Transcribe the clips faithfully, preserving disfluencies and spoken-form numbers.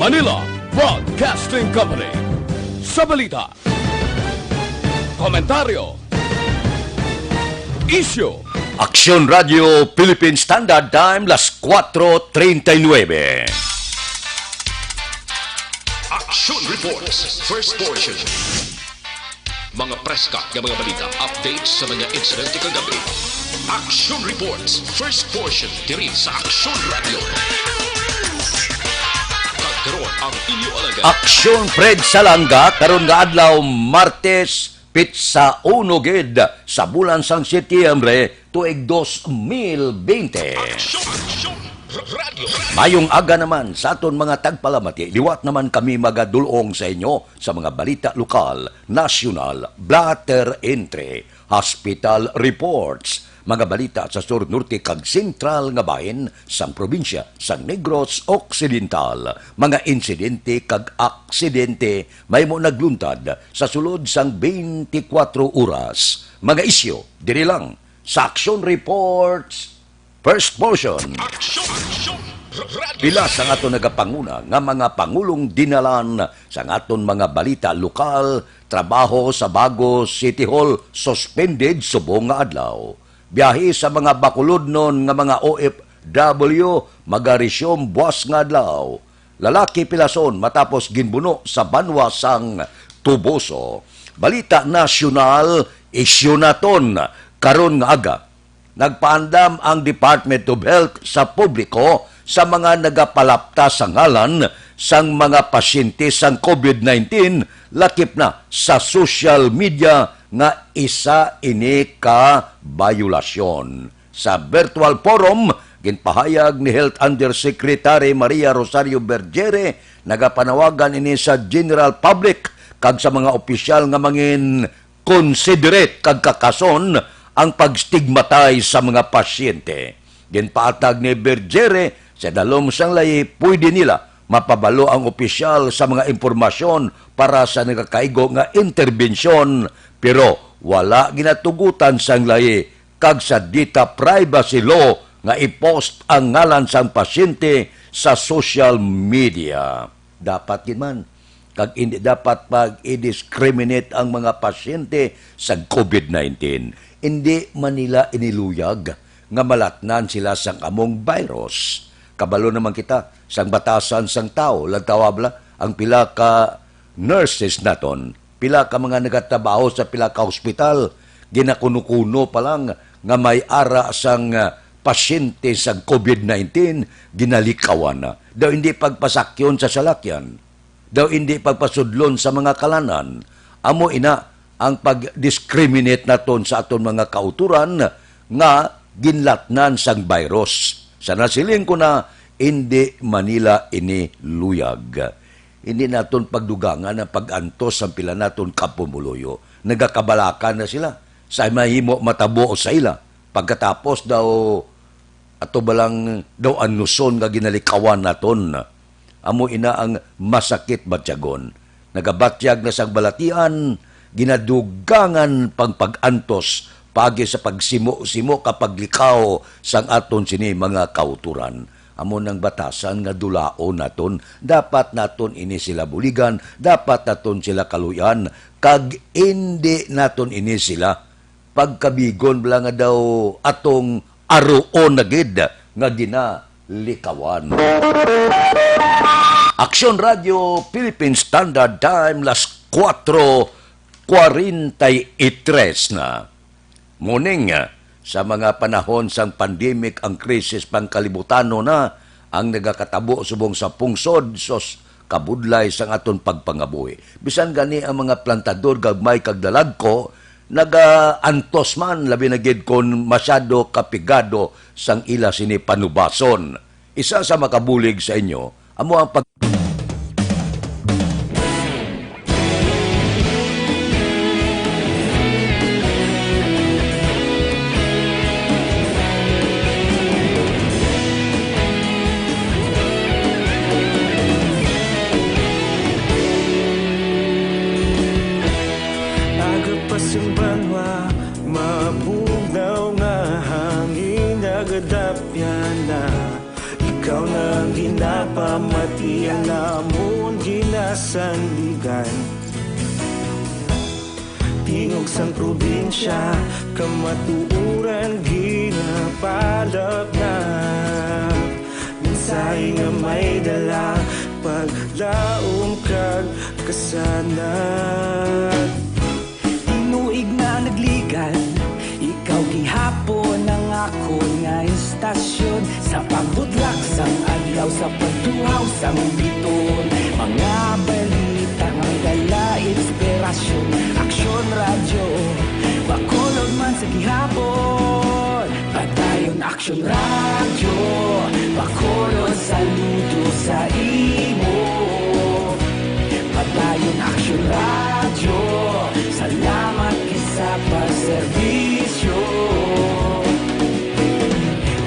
Manila Broadcasting Company. Sa balita, komentaryo, isyu. Aksyon Radio Philippine Standard Time, las cuatro treinta y nueve. Action Reports, first portion. Mga preska nga mga balita, updates sa mga insidente kagabi. Action Reports, first portion, diri sa Action Radio. Kag karon ang inyo alagad. Aksyon Fred Salanga, karon nga adlaw, Martes, pitsa uno gid sa bulan sang Setyembre, tuig dos mil bente. Action, Action Radio. Mayong aga naman sa aton mga tagpalamati. Liwat naman kami magadulong sa inyo sa mga balita lokal, nasyonal, blotter entry, hospital reports, mga balita sa sur, norte, kag sentral nga bahin sang probinsya sang Negros Occidental, mga insidente kag aksidente mahimo nagluntad sa sulod sang twenty-four oras, mga isyu diri lang sa Action Reports First Portion. Action, Action Radio. Pila sang aton nagapanguna nga mga pangulong dinalan sang aton mga balita lokal, trabaho sa Bago City Hall suspended subong nga adlaw. Biyahe sa mga bakulodnon nga mga O F W magaresume buas nga adlaw. Lalaki pilason matapos ginbuno sa banwa sang Toboso. Balita nasyonal, isyu naton karon nga aga. Nagpaandam ang Department of Health sa publiko sa mga nagapalapta sa ngalan sang mga pasyente sang COVID nineteen, lakip na sa social media, nga isa ini ka bayolasyon. Sa virtual forum, ginpahayag ni Health Undersecretary Maria Rosario Bergere, nagapanawagan ini sa general public kag sa mga opisyal nga mangin considerate kag kakason ang pag-stigmatize sa mga pasyente. Ginpaatag ni Bergere, sa dalom sang layi, pwede nila mapabalo ang opisyal sa mga impormasyon para sa nagakaigo nga interbensyon, pero wala ginatugutan sang layi kag sa data privacy law nga i-post ang ngalan sang pasyente sa social media. Dapat gid man, kag indi dapat pag-i-discriminate ang mga pasyente sa COVID nineteen. Indi man nila iniluyag nga malatnan sila sang among virus. Kabalo naman kita sang batasan sang tawo, lantawa bala ang pila ka nurses naton, pila ka mga nagatrabaho sa pila ka hospital, ginakuno-kuno pa lang nga may ara sang, ah, pasyente sang COVID nineteen, ginalikawan na. Daw hindi pagpasakyon sa salakyan. Daw indi pagpasudlon sa mga kalanan. Amo ina ang pag-discriminate naton sa aton mga kautoran nga ginlatnan sang virus. Sa nasiling ko na, indi man nila ini luyag. Indi naton pagdugangan ang pag-antos sang pila naton ka pumuluyo. Nagakabalaka na sila sa mahimo matabo sa ila. Pagkatapos daw, ato ba lang daw anuson nga ginalikawan naton? Amo ina ang masakit batyagon. Nagabatyag na sang balatian, ginadugangan pang pag-antos paagi sa pagsimo-simo ka paglikaw sang aton sini mga kautoran. Amo nang batasan nga dulaon naton. Dapat naton ini sila buligan, dapat naton sila kaluy-an, kag indi naton ini sila pagkabigon bala nga daw atong aruon na gid nga ginalikawan. Aksyon Radio Philippine Standard Time, las cuatro cuarenta y tres na. Muning, sa mga panahon sang pandemic, ang krisis pangkalibutano na ang nagakatabo subong sa pungsod, sus, kabudlay sang aton pagpangabuhi. Bisan gani ang mga plantador gagmay kag dalagko, nagaantos man, labi na gid kon masyado kapigado sang ila sini panubason. Isa sa makabulig sa inyo, amo ang pag- Aga pa sing banwa, mabugnaw nga hangin, nagadapyan na. Ang ginapamatian namon ginasandigan. Tingog sang probinsya, kamatuoran ginapalapnap. Mensahe nga may dala, paglaom kag kasanag. Tinuig na nagligan, ikaw gihapon ang akon nga istasyon. Sa pagbutlak sang adlaw, sa pagtuhaw sang bituon, mga balita nga may dala inspirasyon. Aksyon Radyo, Bacolod man sa gihapon. Padayon Aksyon Radyo, Bacolod, saludo sa imo. Padayon Aksyon Radyo, salamat gid sa pagserbisyo.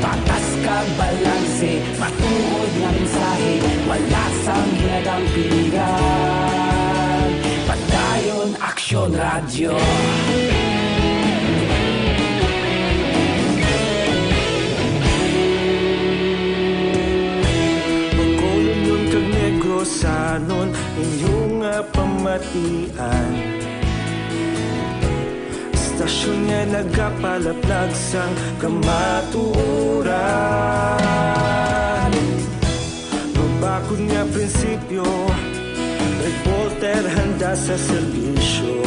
Patas kag balanse, matuod nga mensahe, wala sang ginadampigan. Padayon Aksyon Radyo. Bacolodnon kag Negrosanon, inyo nga pamatian. Istasyon nga nagapalaplag sang kamatuoran. Mabakod nga prinsipyo, reporter handa sa serbisyo.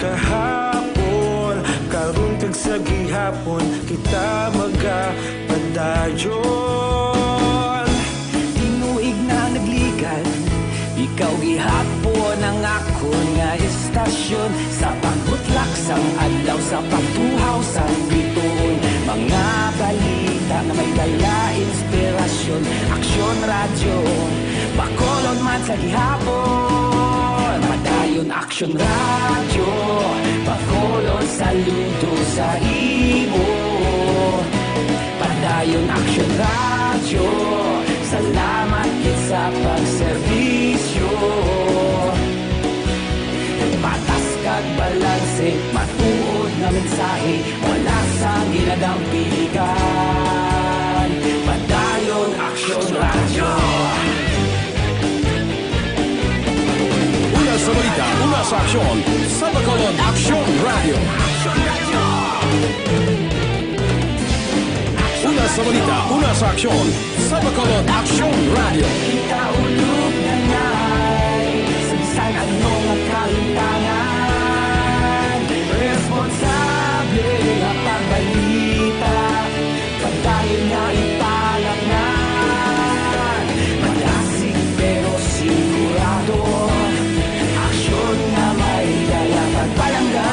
Kahapon, karon, kag sa gihapon, kita magapadayon. Tinuig na nagligan, ikaw gihapon ang akon nga istasyon. Sa pagbutlak sang adlaw, sa pagtuhaw sang bituon, mga balita nga may dala inspirasyon. Aksyon Radyo, Bacolod man sa gihapon. Padayon Aksyon Radyo, Bacolod, saludo sa imo. Padayon Aksyon Radyo, salamat gid sa pagserbisyo. Patas kag balanse, matuod nga mensahe, wala sang ginadampigan. Padayon Aksyon Radyo. Una sa balita, una sa aksyon, sa Bacolod Aksyon Radyo. Una sa balita, una sa aksyon, sa Bacolod Aksyon Radyo. Kita ulog na ngay, sa bisan ano nga kalimtangan, responsable nga pagbalita. Padayon nga ipalangnan, madasig pero sigurado, aksyon nga may dala pagpalangga.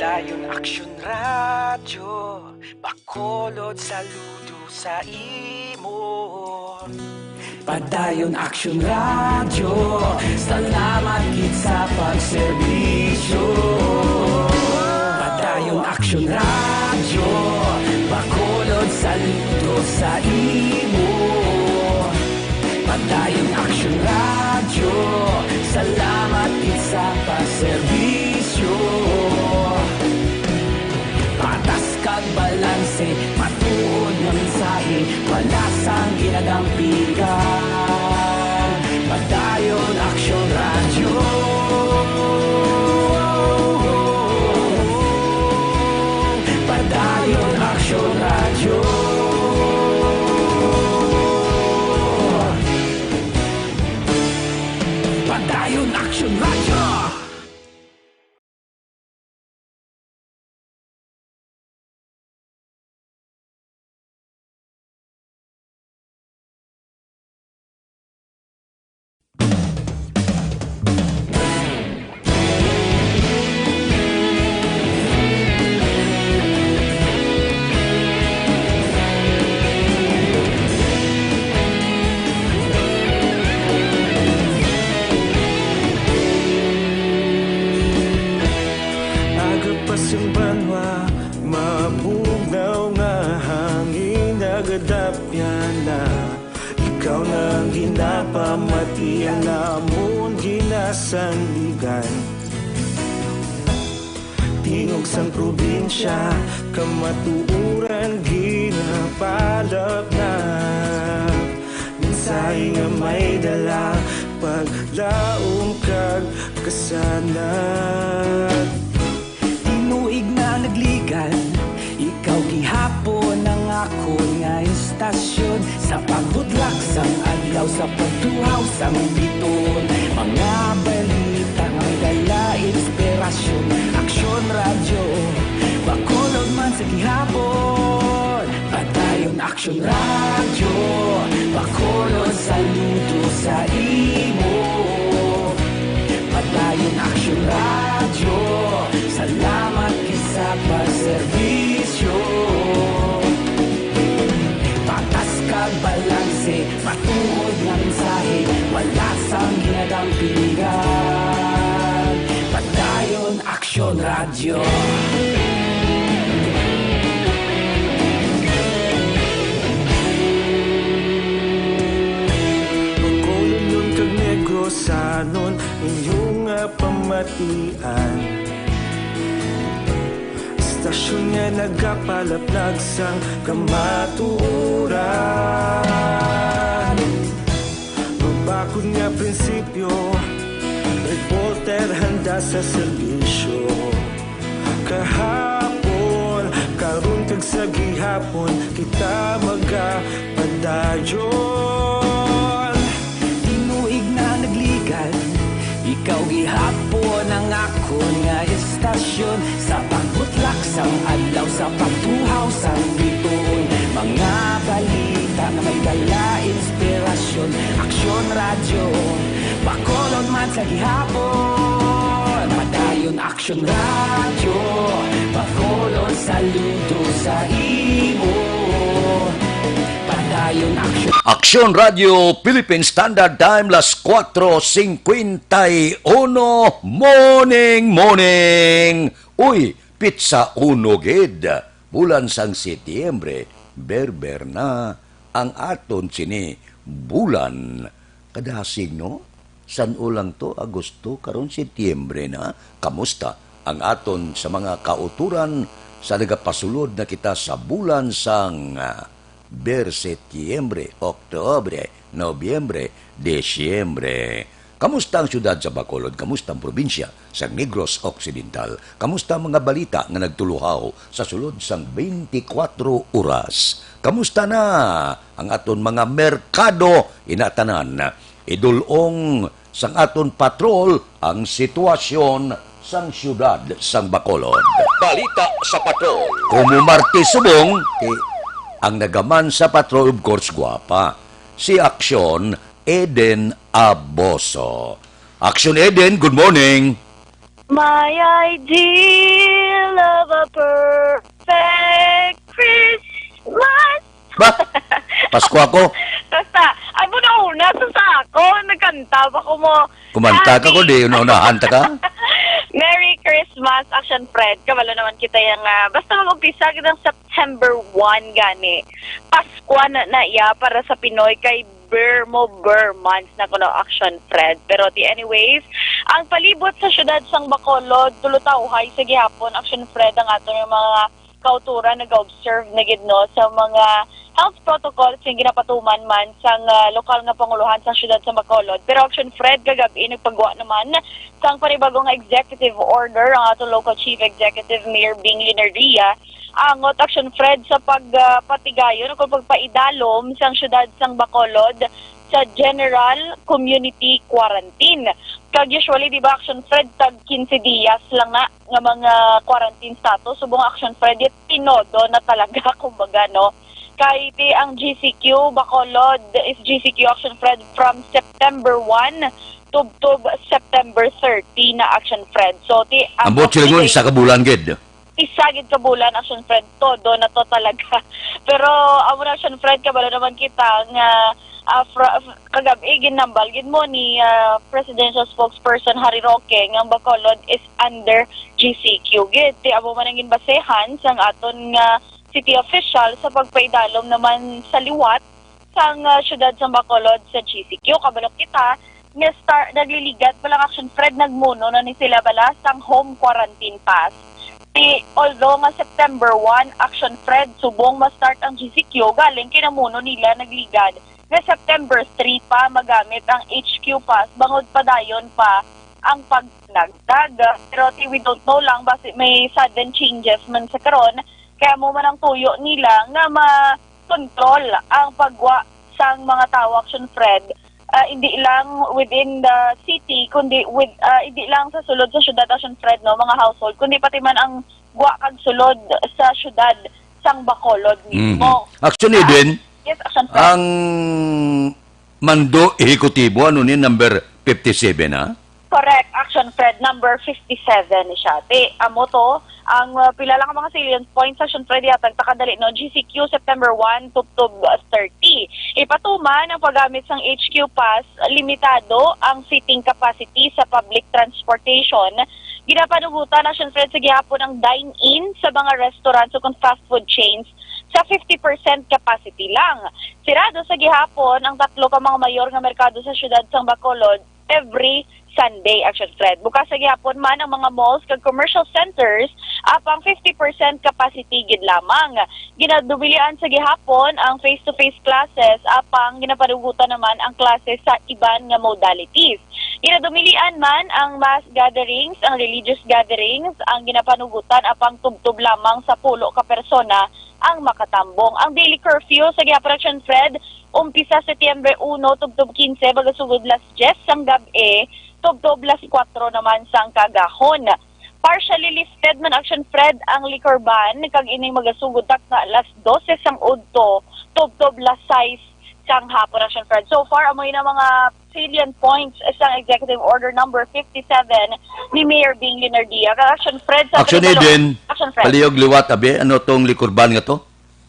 Padayon Aksyon Radyo, Bacolod, saludo sa imo. Padayon Aksyon Radyo, salamat gid sa pagserbisyo. Padayon Aksyon Radyo, Bacolod, saludo sa imo. Padayon Aksyon Radyo, salamat gid sa pagserbisyo. Patas kag balanse, matuod nga mensahe, wala sang ginadampigan. Padayon Aksyon Radyo. Padayon Aksyon Radyo. Padayon Aksyon Radyo. Napamatian namon ginasandigan. Tingog sang probinsya, kamatuoran ginapalapnap. Mensahe nga may dala, paglaom kag kasanag. Tinuig na nagligan, ikaw gihapon ang akon nga istasyon. Sa pagbutlak sang adlaw, sa pagtuhaw sang biton, mga balita nga may dala inspirasyon. Aksyon Radyo, Bacolod man sa gihapon. Padayon Aksyon Radyo, Bacolod, saludo sa imo. Padayon Aksyon Radyo, salamat kisa pagserbisyo. Patas kag balanse, matuod nga mensahe, wala sang ginadampingan. Padayon Aksyon Radyo. Bacolodnon kag Negrosanon, inyo nga pamatian. Istasyon nga nagapalaplag sang kamatuoran. Mabakod nga prinsipyo, reporter handa sa serbisyo. Kahapon, karon kag sa gihapon, kita magapadayon. Tinuig na nagligan, ikaw gihapon ang akon nga istasyon. Sa pagbutlak sang adlaw, sa pagtuhaw sang biton, mga balita nga may dala inspirasyon. Aksyon Radyo, Bacolod man sa gihapon. Padayon Aksyon Radyo, Bacolod, saludo sa imo. Padayon Aksyon. Aksyon Radyo Philippine Standard Time, las cuatro cincuenta y uno. Morning, morning. Uy, pitsa uno gid. Bulan sang Setyembre, berber na ang aton sini bulan. Kadasig, no? San-o lang to, Agosto, karon Setyembre na. Kamusta ang aton sa mga kautoran sa nagapasulod na kita sa bulan sang, ah, Ber-, Setyembre, Oktubre, Nobyembre, Disyembre? Kamusta ang siyudad sa Bacolod? Kamusta ang probinsya sa Negros Occidental? Kamusta ang mga balita nga nagtuluhaw sa sulod sang twenty-four oras? Kamusta na ang aton mga merkado? Ina tanan, idul-ong sang aton patrol ang sitwasyon sang siyudad sang Bacolod. Balita sa patrol. Komo Martes subong, eh, ang nagaman sa patrol, of course, gwapa, si Aksyon Eden Aboso. Aksyon Eden, good morning. My ideal of a perfect Christmas. Ba? Pasko ako. Basta, ay mo na una sa sa ako, nagkanta pa ko mo. Kumanta ka ko, di una-unahan ta ka? Merry Christmas, Action Fred. Kabalo naman kita yang, ah, basta mag-umpisa kita ng September one gani. Paskwa na, na iya para sa Pinoy kay Ber mo, Ber months na kuno, Action Fred. Pero ti anyways, ang palibot sa siyudad sang Bacolod, tulutawhay sa gihapon, Action Fred, ang aton nga mga kauturan nag-observe na gid, no, sa mga health protocols nga ginapatuman man sang, ah, lokal nga pangulohan sang siyudad sa Bacolod. Pero Action Fred, kagab-i nagpagwa naman sang panibago nga executive order ang aton local chief executive, Mayor Bing Leonardia, angot, Action Fred, sa pag, ah, patigayon o kung pagpaidalom sang siyudad sang Bacolod sa general community quarantine. Kag usually, di ba, Action Fred, tag quince dias lang na nga mga quarantine status. Subong, Action Fred, it tinodo na talaga, kumbaga, no? Kay ti ang G C Q Bacolod is G C Q, Action Fred, from September one tubtob September thirty na, Action Fred. So, ti ang Ambot sila mo, isa ka bulan gid. Isa gid ka bulan, Action Fred, todo na to talaga. Pero amo na, Action Fred, kabalo naman kita nga, ah, fra-, kagab-i, ginambal gid mo ni, ah, Presidential Spokesperson Harry Roque nga ang Bacolod is under G C Q gid. Ti amo man ang ginbasehan sang aton nga city official sa pagpaidalom naman sa liwat sang, ah, siyudad sang Bacolod sa G C Q. Kabalo kita nga star, nagliligad pa lang, Action Fred, nagmuno na ni sila bala sang home quarantine pass. Di, although nga September one, Action Fred, subong ma-start ang G C Q, galing kinamuno nila nagligad nga September three pa magamit ang H Q pass, bangod padayon pa ang pagpanagdag. Pero ti, we don't know lang, basi may sudden changes man sa karon, kaya mo man ang tuyo nila nga ma-control ang paggwa sang mga tawo, Action Fred. Ah, hindi lang within the city, kundi with, ah, hindi lang sa sulod sa syudad, Action Fred, no, mga household, kundi pati man ang gwa kag sulod sa syudad sang Bacolod Mhm. mismo. Actually, Ah, Edwin, yes, Action Fred. Ang mando ehekutibo, ano ni, number fifty-seven, ha? Correct, Action Fred, number fifty-seven ni siya. Ti, amo to, ang, uh, pila lang ang mga salient points, Action Fred, yatag ta kadali, no? G C Q, September one, tubtob, uh, thirty. Ipatuman ang paggamit sang H Q pass, limitado ang seating capacity sa public transportation. Ginapanugutan, Action Fred, sa gihapon ang dine-in sa mga restaurants o kung fast food chains sa fifty percent capacity lang. Sirado sa gihapon ang tatlo ka mga mayor nga merkado sa siyudad sang Bacolod every Sunday, Action Fred. Bukas sa gihapon man ang mga malls kag commercial centers, apang fifty percent capacity gid lamang. Ginadumilian sa gihapon ang face-to-face classes, apang ginapanugutan naman ang klase sa iban nga modalities. Ginadumilian man ang mass gatherings, ang religious gatherings, ang ginapanugutan, apang tubtob lamang sa pulo ka persona ang makatambong. Ang daily curfew sa gihapon, Action Fred, umpisa Setyembre uno, tubtob quince, magasugod las diyes sang gab-i, tubtob las kuwatro naman sang kaagahon. Partially lifted man, Action Fred, ang liquor ban, kag ining magasugod takna las dose sang udto, tubtob las sais sang hapon, Action Fred. So far, amo na mga salient points sang Executive Order number fifty-seven ni Mayor Bing Leonardia. Kag Action Fred, sa Action pagkabalo, Edwin, Action Fred. Palihog liwat, abi, ano tong liquor ban nga to?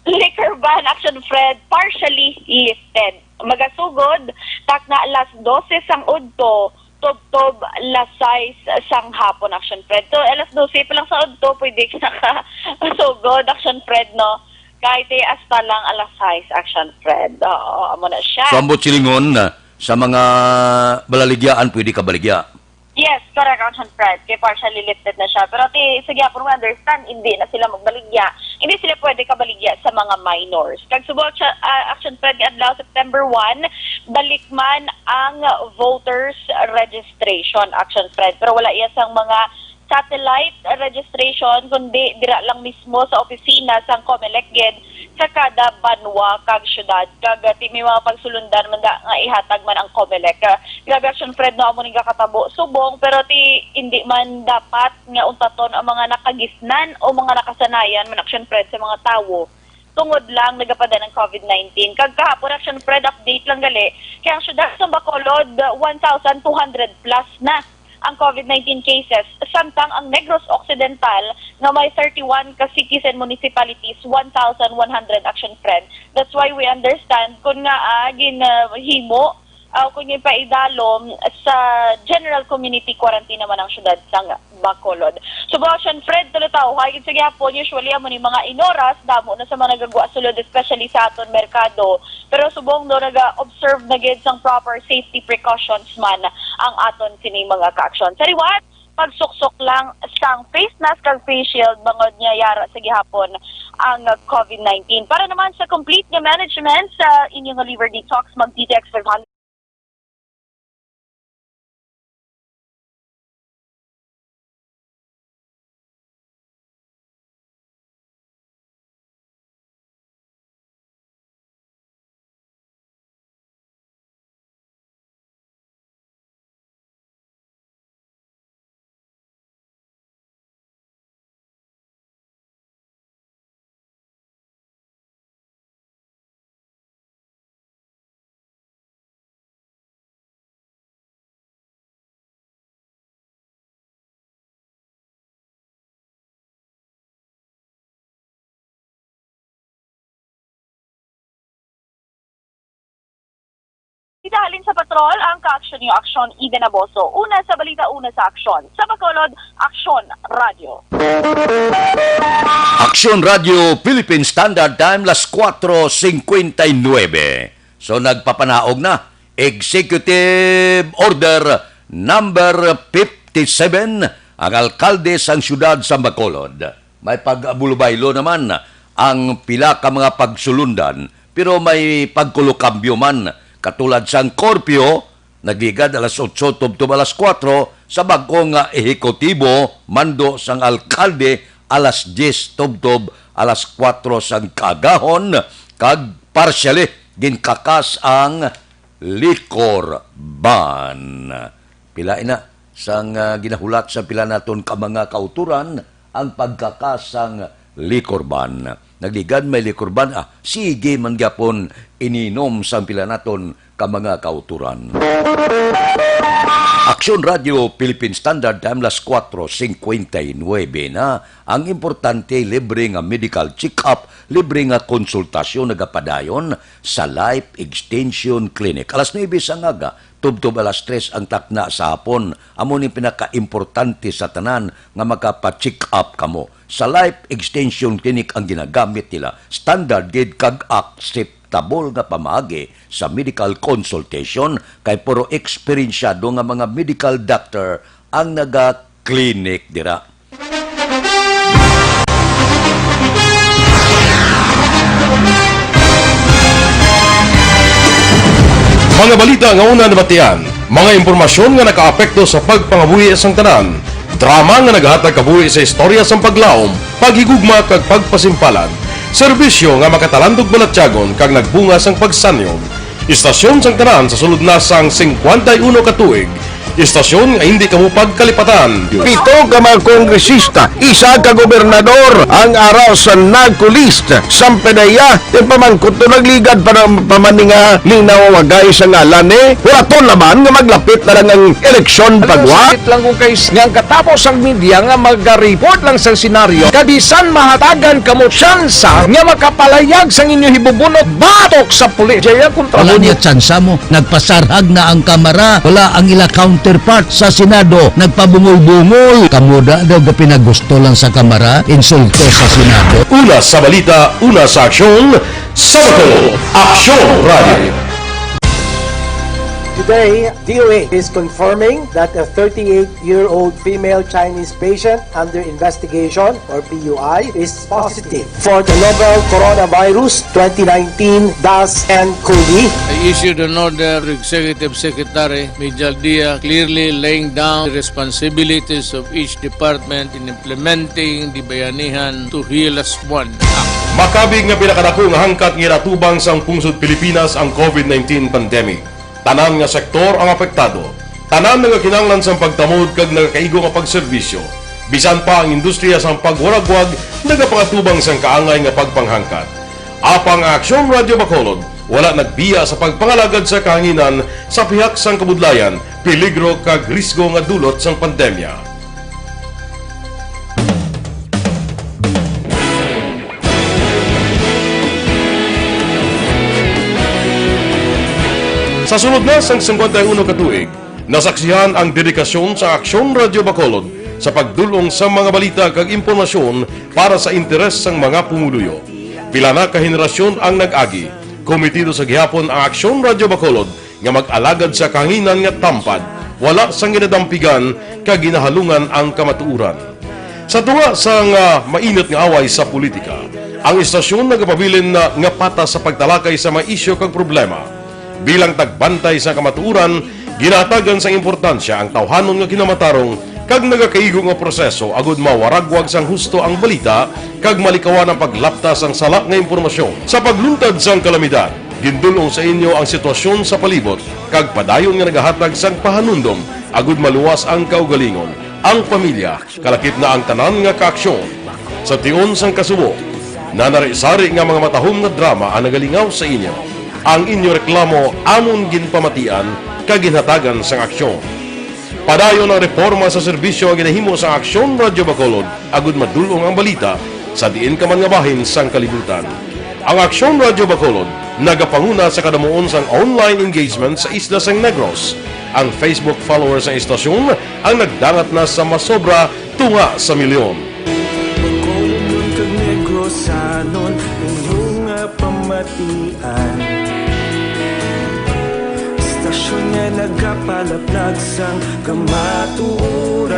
Liquor ban, Action Fred, partially lifted. Magasugod takna las dose sang udto, tubtob las sais sang hapon, Action Fred. So, alas dose pa lang sa udto, pwede ka nakasugod, Action Fred, no? Kahit eh, hasta lang alas sais, Action Fred. Oo, amo na siya. So, ambot silingon, ah, sa mga balaligyaan, pwede ka baligya? Yes, correct, Action Fred. Kay partially lifted na siya. Pero ti, sige, ako understand, hindi na sila magbaligya. Hindi sila pwede kabaligya sa mga minors. Kag subong siya, ah, Action Fred, nga adlaw, September one, balik man ang voters registration, Action Fred. Pero wala iya sang mga satellite registration, kundi dira lang mismo sa opisina sang Comelec gid sa kada banwa kag syudad. Kag, ah, ti may mga pagsulundan man da nga ihatag man ang Comelec. Ah, grabe, Action Fred, no, amo ning gakatabo subong, pero ti hindi man dapat nga untaton ang mga nakagisnan o mga nakasanayan man, Action Fred, sa mga tawo tungod lang nagapadala ang covid nineteen. Kag kahapon, Action Fred, update lang gali, kay ang syudad sa Bacolod, one thousand two hundred plus na ang covid nineteen cases, samtang ang Negros Occidental nga may thirty-one ka cities and municipalities, one thousand one hundred, Action Fred. That's why we understand kung nga, ah, ginahimo, ah, kung yung paidalom sa general community quarantine naman ang syudad sang Bacolod. So, Action Fred, tulutaw, hagit sa gihapon, usually, amo ni mga inoras, damo na sa mga nagagwa sulod, especially sa aton merkado. Pero subong do, naga-observe na gid sang proper safety precautions man ang aton sini mga ka-aksyon. Sa liwat, pagsuksok lang sang face mask kag face shield bangod niya yara sa gihapon ang covid nineteen. Para naman sa complete nga management sa inyong liver detox, mag-D T X five hundred. Itahalin sa patrol ang kaaksyon niyo, Aksyon Eden Aboso. Una sa balita, una sa aksyon. Sa Bacolod, Aksyon Radio. Aksyon Radio Philippine Standard Time, las cuatro cincuenta y nueve. So, nagpapanaog na. Executive Order Number fifty-seven, ang alkalde sang siyudad sa Bacolod. May pag-abulubaylo naman ang pila ka mga pagsulundan, pero may pagkulokambyo man, katulad sang curfew, nagligad alas otso tubtob alas kuwatro, sa bag-o nga ehekutibo, mando sang alkalde, alas diyes tubtob alas kuwatro sang kaagahon, kag partially ginkakas ang liquor ban. Pila ina sang, ah, ginahulat sa pila naton ka mga kauturan ang pagkakas sang liquor ban. Nagligad may liquor ban, ah, sige man gyapon ininom sang pila naton ka mga kauturan. Aksyon Radio Philippine Standard Time, las kuwatro singkwenta y nuebe na. Ang importante, libre nga medical check-up, libre nga konsultasyon nagapadayon sa Life Extension Clinic. Alas nuebe sang aga, tubtob alas tres ang takna sa hapon. Amo ni pinakaimportante sa tanan nga magapa-check up kamo. Sa Life Extension Clinic ang ginagamit nila, standard gid kag acceptable nga pamaagi sa medical consultation, kay puro eksperensyado nga mga medical doctor ang naga-clinic dira. Mga balita nga una nabatian, mga impormasyon nga nakaapekto sa pagpangabuhi sang tanan, drama nga nagahatag kabuhi sa istorya sang paglaom, paghigugma kag pagpasimpalan, serbisyo nga makatalandog balatyagon kag nagbunga sang pagsanyog. Istasyon sang tanan sa sulod na sang singkwenta y uno ka tuig, istasyon nga hindi kamo pagkalipatan. Pito ka mga kongresista, isa ka gobernador ang ara sa NAGCO list. Sampanaya, ipamangkot to, nagligad pa na, pa man ni nga linawagay sa ngalan ni. Wala to laban nga maglapit na lang ang eleksyon pagwa. Sakit lang kung kay nga ang katapos ang media nga maga-report lang sa senaryo, kag bisan mahatagan kamo tsansa nga makapalayag sang inyo hibubunot batok sa pulis. Jaya kontra Wala mo. Niya tsansa mo. Nagpasarhag na ang Kamara. Wala ang ila counterpart sa Senado. Nagpabungol-bungol. Kamo da daw gapinagusto lang sa Kamara. Insulto sa Senado. Una sa balita, una sa aksyon, sa Bacolod, Aksyon Radio. Today, D O H is confirming that a thirty-eight-year-old female Chinese patient under investigation, or P U I, is positive for the novel Coronavirus twenty nineteen dash N cov. I issued an order to Executive Secretary Mijal Dia, clearly laying down the responsibilities of each department in implementing the Bayanihan to Heal Us One Act. Makabig nga pinakadako nga hangkat nga ginatubang sang pungsod Pilipinas ang covid nineteen pandemic. Tanan nga sektor ang apektado. Tanan nagakinahanglan sang pagtamod kag nagakaigo nga pagserbisyo. Bisan pa ang industriya sang pagwaragwag nagapangatubang sang kaangay nga pagpanghangkat. Apang ang Aksyon Radio Bacolod wala nagbiya sa pagpangalagad sa kahanginan sa pihak sang kabudlayan, peligro kag risgo nga dulot sang pandemya. Sa sulod na sang singkwenta y uno ka tuig, nasaksihan ang dedikasyon sa Aksyon Radio Bacolod sa pagdul-ong sa mga balita kag impormasyon para sa interes sang mga pumuluyo. Pila na ka henerasyon ang nag-agi, kometido sa gihapon ang Aksyon Radio Bacolod nga mag-alagad sa kahanginan nga tampad, wala sang ginadampigan kag ginahalungan ang kamatuoran. Sa tunga sang, ah, mainit nga away sa politika, ang istasyon nagapabilin na nga patas sa pagtalakay sa mga isyu kag problema. Bilang tagbantay sa kamatuoran, ginahatagan sang importansya ang tawhanon nga kinamatarong kag nagakaigo nga proseso agud mawaragwag sang husto ang balita kag malikawan ang paglapta sang sala nga impormasyon. Sa pagluntad sang kalamidad, gindul-ong sa inyo ang sitwasyon sa palibot kag padayon nga nagahatag sang pahanumdom agud maluwas ang kaugalingon, ang pamilya, kalakip na ang tanan nga kaaksyon. Sa tion sang kasubo, nanari-sari nga mga matahom nga drama ang nagalingaw sa inyo. Ang inyo reklamo amon ginpamatian kag ginhatagan sang aksyon. Padayon ang reporma sa serbisyo nga ginahimo sang Aksyon Radyo Bacolod agud madul-ong ang balita sa diin ka man nga bahin sang kalibutan. Ang Aksyon Radyo Bacolod nagapanguna sa kadamuon sang online engagement sa isla sang Negros. Ang Facebook followers sang istasyon ang nagdangat na sa masobra tunga sa milyon. Bacolodnon kag Negrosanon, inyo nga pamatian. Aksyon nga nagapalaplag sang kamatuoran.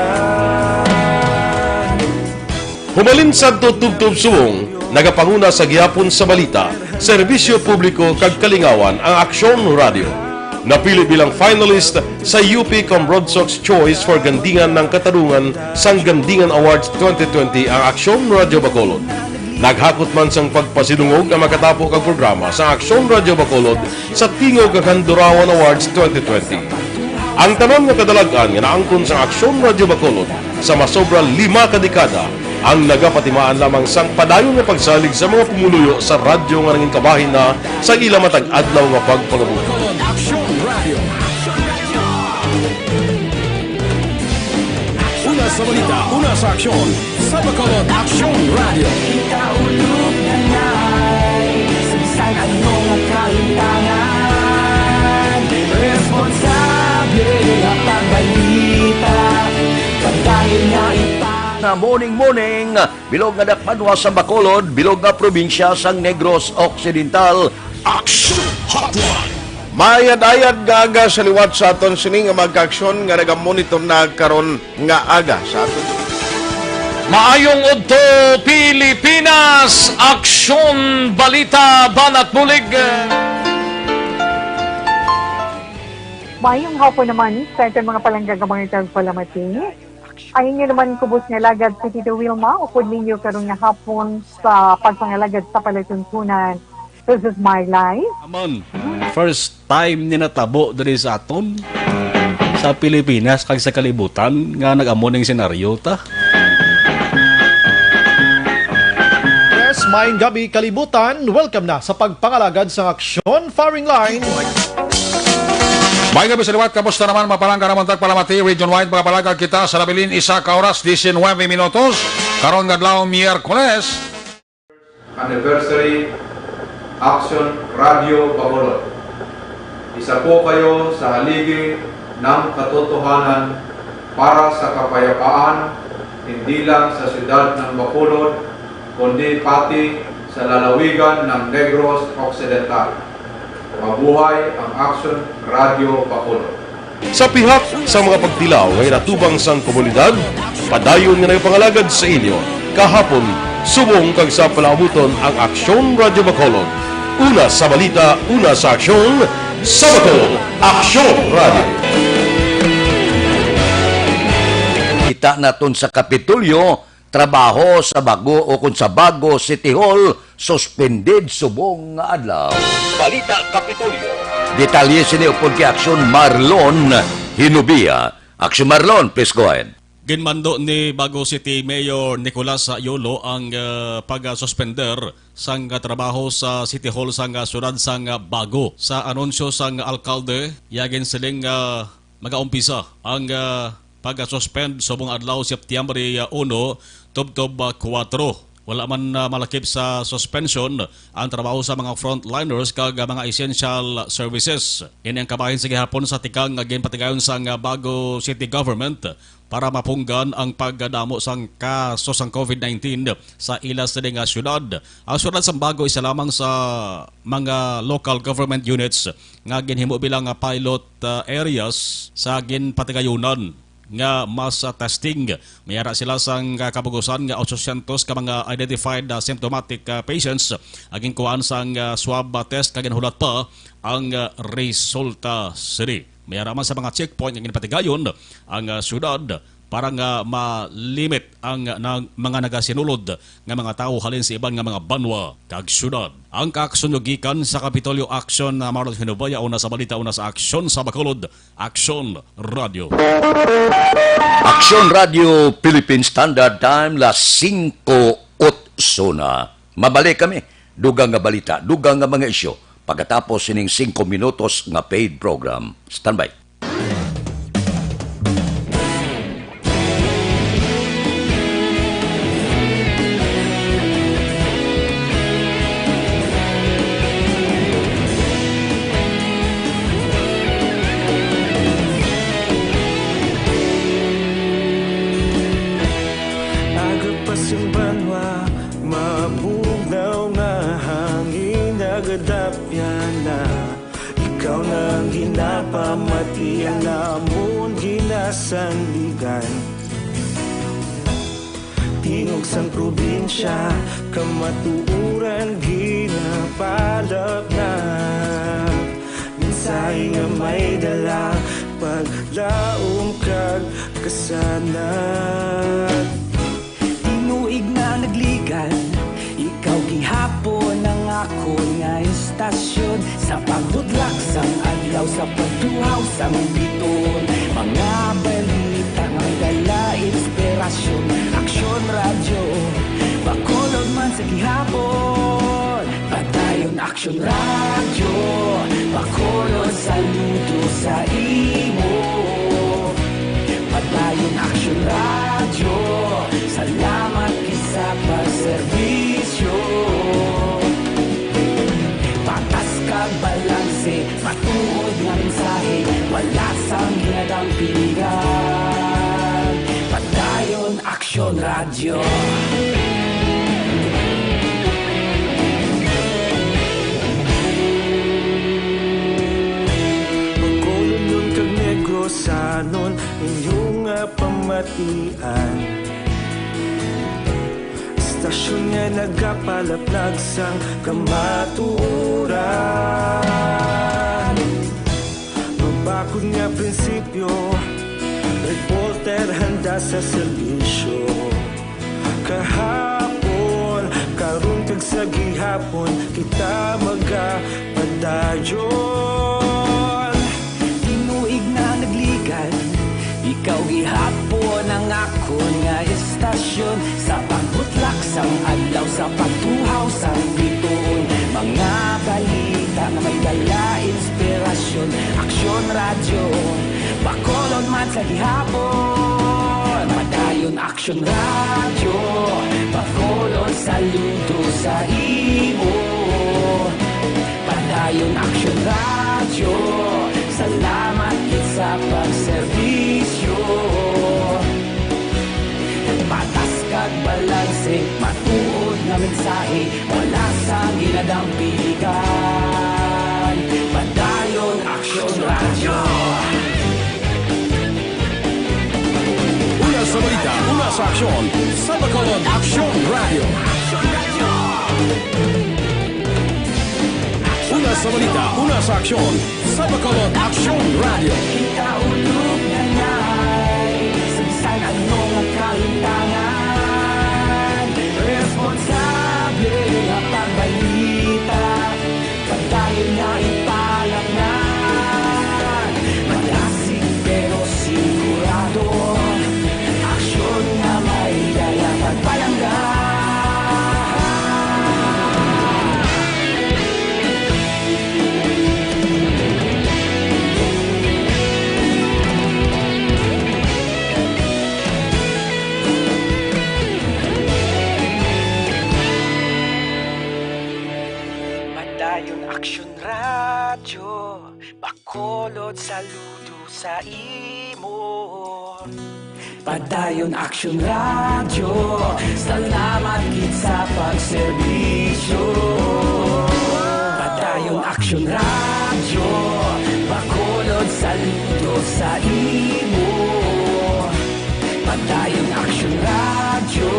Humalin sadto tubtob subong, nagapanguna sa gihapon sa balita, serbisyo publiko kag kalingawan ang Aksyon Radio. Napili bilang finalist sa U P Cambronsox Choice for Gandingan ng Katarungan sang Gandingan Awards twenty twenty ang Aksyon Radio Bacolod. Naghakot man sang pagpasidungog ang makatapo kag programa sa Aksyon Radio Bacolod sa Tingog kag Handurawan Awards twenty twenty. Ang tanan nga kadalag-an nga naangkon sa Aksyon Radio Bacolod sa masobra lima ka dekada ang nagapatimaan lamang sang padayon nga pagsalig sa mga pumuluyo sa radyo nga nangin kabahin na sa ila matag adlaw nga pagpangabuhi. Aksyon Radio. Una sa balita, una sa aksyon, sa Bacolod Aksyon Radio. Kita ulog na ngay, sa bisan ano nga kalimtangan, responsable nga pagbalita, padayon nga ipa- Na morning, morning, bilog nga dakbanwa sa Bacolod, bilog nga probinsya sang Negros Occidental. Action Hotline. Mayad-ayad nga aga sa liwat sa aton sini nga mga kaaksyon nga nagamonitor na karon nga aga sa aton. Maayong udto, Pilipinas! Aksyon, balita, banat bulig. Mayong hapon naman sa aton mga palangga nga mga tagpalamati. Ang inyo naman kubos nga alagad si Tito Wilma, upod ninyo karon nga hapon sa pagpangalagad sa palatuntunan. This is my life. Amon, first time ni natabo diri sa aton, sa Pilipinas kag sa kalibutan nga nag-amo ning senaryo ta. Yes, maayong gabi, kalibutan. Welcome na sa pagpangalagad sang aksyon, firing line. Maayong gabi sa liwat, kamusta naman, mga palangga namon tagpalamati, region-wide, mga palangga kita sa nabilin, isa ka oras, diecinuebe minutos, karon nga adlaw, Miyerkules. Anniversary, Action Radio Bacolod. Isa po kayo sa haligi ng katotohanan para sa kapayapaan, hindi lang sa siyudad ng Bacolod, kundi pati sa lalawigan ng Negros Occidental. Mabuhay ang Action Radio Bacolod. Sa pihak sa mga pagtilaw nga ginatubang sang komunidad, padayon nga nagapangalagad sa inyo kahapon, subong kag sa palaabuton ang Aksyon Radio Bacolod. Una sa balita, una sa aksyon, sa Bacolod, Aksyon Radio. Kita naton sa Kapitolyo, trabaho sa bago o kon sa bago City Hall, suspended subong nga adlaw. Balita Kapitolyo. Detalye sini upod kay Aksyon Marlon Hinubia. Aksyon Marlon, please go ahead. Ginmando ni Bago City Mayor Nicolas Yolo ang, ah, pag-suspender sang trabaho sa City Hall sang, ah, siyudad sang, ah, Bago. Sa anunsyo sang alkalde, iya ginsiling nga magaumpisa ang, ah, pag-suspend subong adlaw Septyembre, ah, uno tubtob, ah, kuwatro. Wala man, ah, malakip sa suspension ang trabaho sa mga frontliners kag, ah, mga essential services. Ini ang kabahin sa gihapon sa tikang nga ginpatigayon sang, ah, Bago City Government para mapunggan ang pagdamo sang kaso sang COVID nineteen sa ila sini nga syudad. Ang syudad sang Bago isa lamang sa mga local government units nga ginhimo bilang, ah, pilot, ah, areas sa ginpatigayunan nga mass, ah, testing. May ara sila sang, ah, kabugusan nga otso syentos ka mga identified, ah, symptomatic, ah, patients. Ang ginkuhaan sang, ah, swab, ah, test kag ginhulat pa ang, ah, resulta sini. May ara man sa mga checkpoint nga ginpatigayon ang, ah, syudad para nga ma-limit ang, ah, nag-, mga nagasinulod nga mga tawo halin sa iban nga mga banwa kag syudad. Ang kaaksyon nyo gikan sa Kapitolyo Aksyon, ah, Marlon Hinubaya, una sa balita, una sa aksyon sa Bacolod, Aksyon Radio. Aksyon Radio Philippine Standard Time, las singko otso na. Mabalik kami. Dugang nga balita, dugang nga mga isyu. Pagkatapos sining singko minutos nga paid program. Standby. Agapas ang banwa, mabugnaw nga hangin, nagadapyan na. Ikaw na ang ginapamati, ang amon ginasandigan. Tingog sang probinsya, kamatuoran ginapalapnap. Mensahe nga may dala, paglaom kag kasanag. Tinuig na nagligan, ikaw gihapon ang akon nga istasyon. Sa pagbutlak sang adlaw, sa pagtuhaw sang bituon, mga balita nga may dala inspirasyon. Aksyon Radyo, Bacolod man sa gihapon. Padayon Aksyon Radyo, Bacolod, saludo sa imo. Padayon Aksyon Radyo, salamat gid sa pagserbisyo. Patas kag balanse, matuod nga mensahe, wala sang ginadampigan. Padayon Aksyon Radyo. Bacolodnon kag Negrosanon, inyo nga pamatian. Istasyon nga nagapalaplag sang kamatuoran. Mabakod nga prinsipyo, reporter handa sa serbisyo. Kahapon, karon kag sa gihapon, kita magapadayon. Tinuig na nagligan, ikaw gihapon ang akon nga istasyon. Sa pagbutlak sang adlaw, sa pagtuhaw sang bituon, mga balita nga may dala inspirasyon. Aksyon Radyo, Bacolod man sa gihapon. Padayon Aksyon Radyo, Bacolod, saludo sa imo. Padayon Aksyon Radyo, salamat gid sa pagserbisyo. Patas kag balanse, matuod nga mensahe, wala sang ginadampigan. Padayon Aksyon Radyo. Una sa balita, una sa aksyon, sa Bacolod Aksyon Radyo. Una sa balita, una sa aksyon, sa Bacolod Aksyon Radyo. Kita ulog na ngay, sa bisan ano nga kahitangan, responsable nga pagbalita. Padayon nga ipalapngan, madasig pero sigurado. Aksyon nga may dala pagpalangga. Padayon Aksyon Radyo, Bacolod, saludo sa imo. Padayon Aksyon Radyo, salamat gid sa pagserbisyo. Padayon Aksyon Radyo, Bacolod, saludo sa imo. Padayon Aksyon Radyo,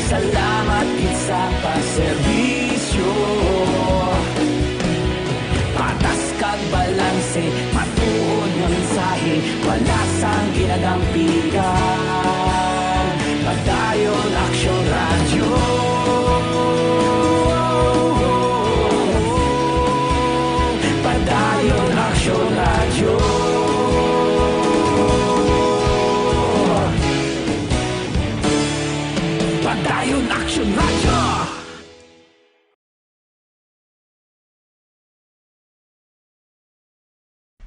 salamat gid sa pagserbisyo. Patas kag balanse, matuod nga mensahe, wala sang ginadampigan. Padayon Aksyon Radyo. Padayon Aksyon Radyo. Padayon Aksyon Radyo.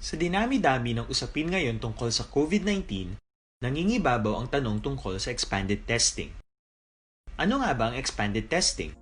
Sa dinami-dami ng usapin ngayon tungkol sa COVID nineteen, nangingibabaw ang tanong tungkol sa expanded testing. Ano nga ba ang expanded testing?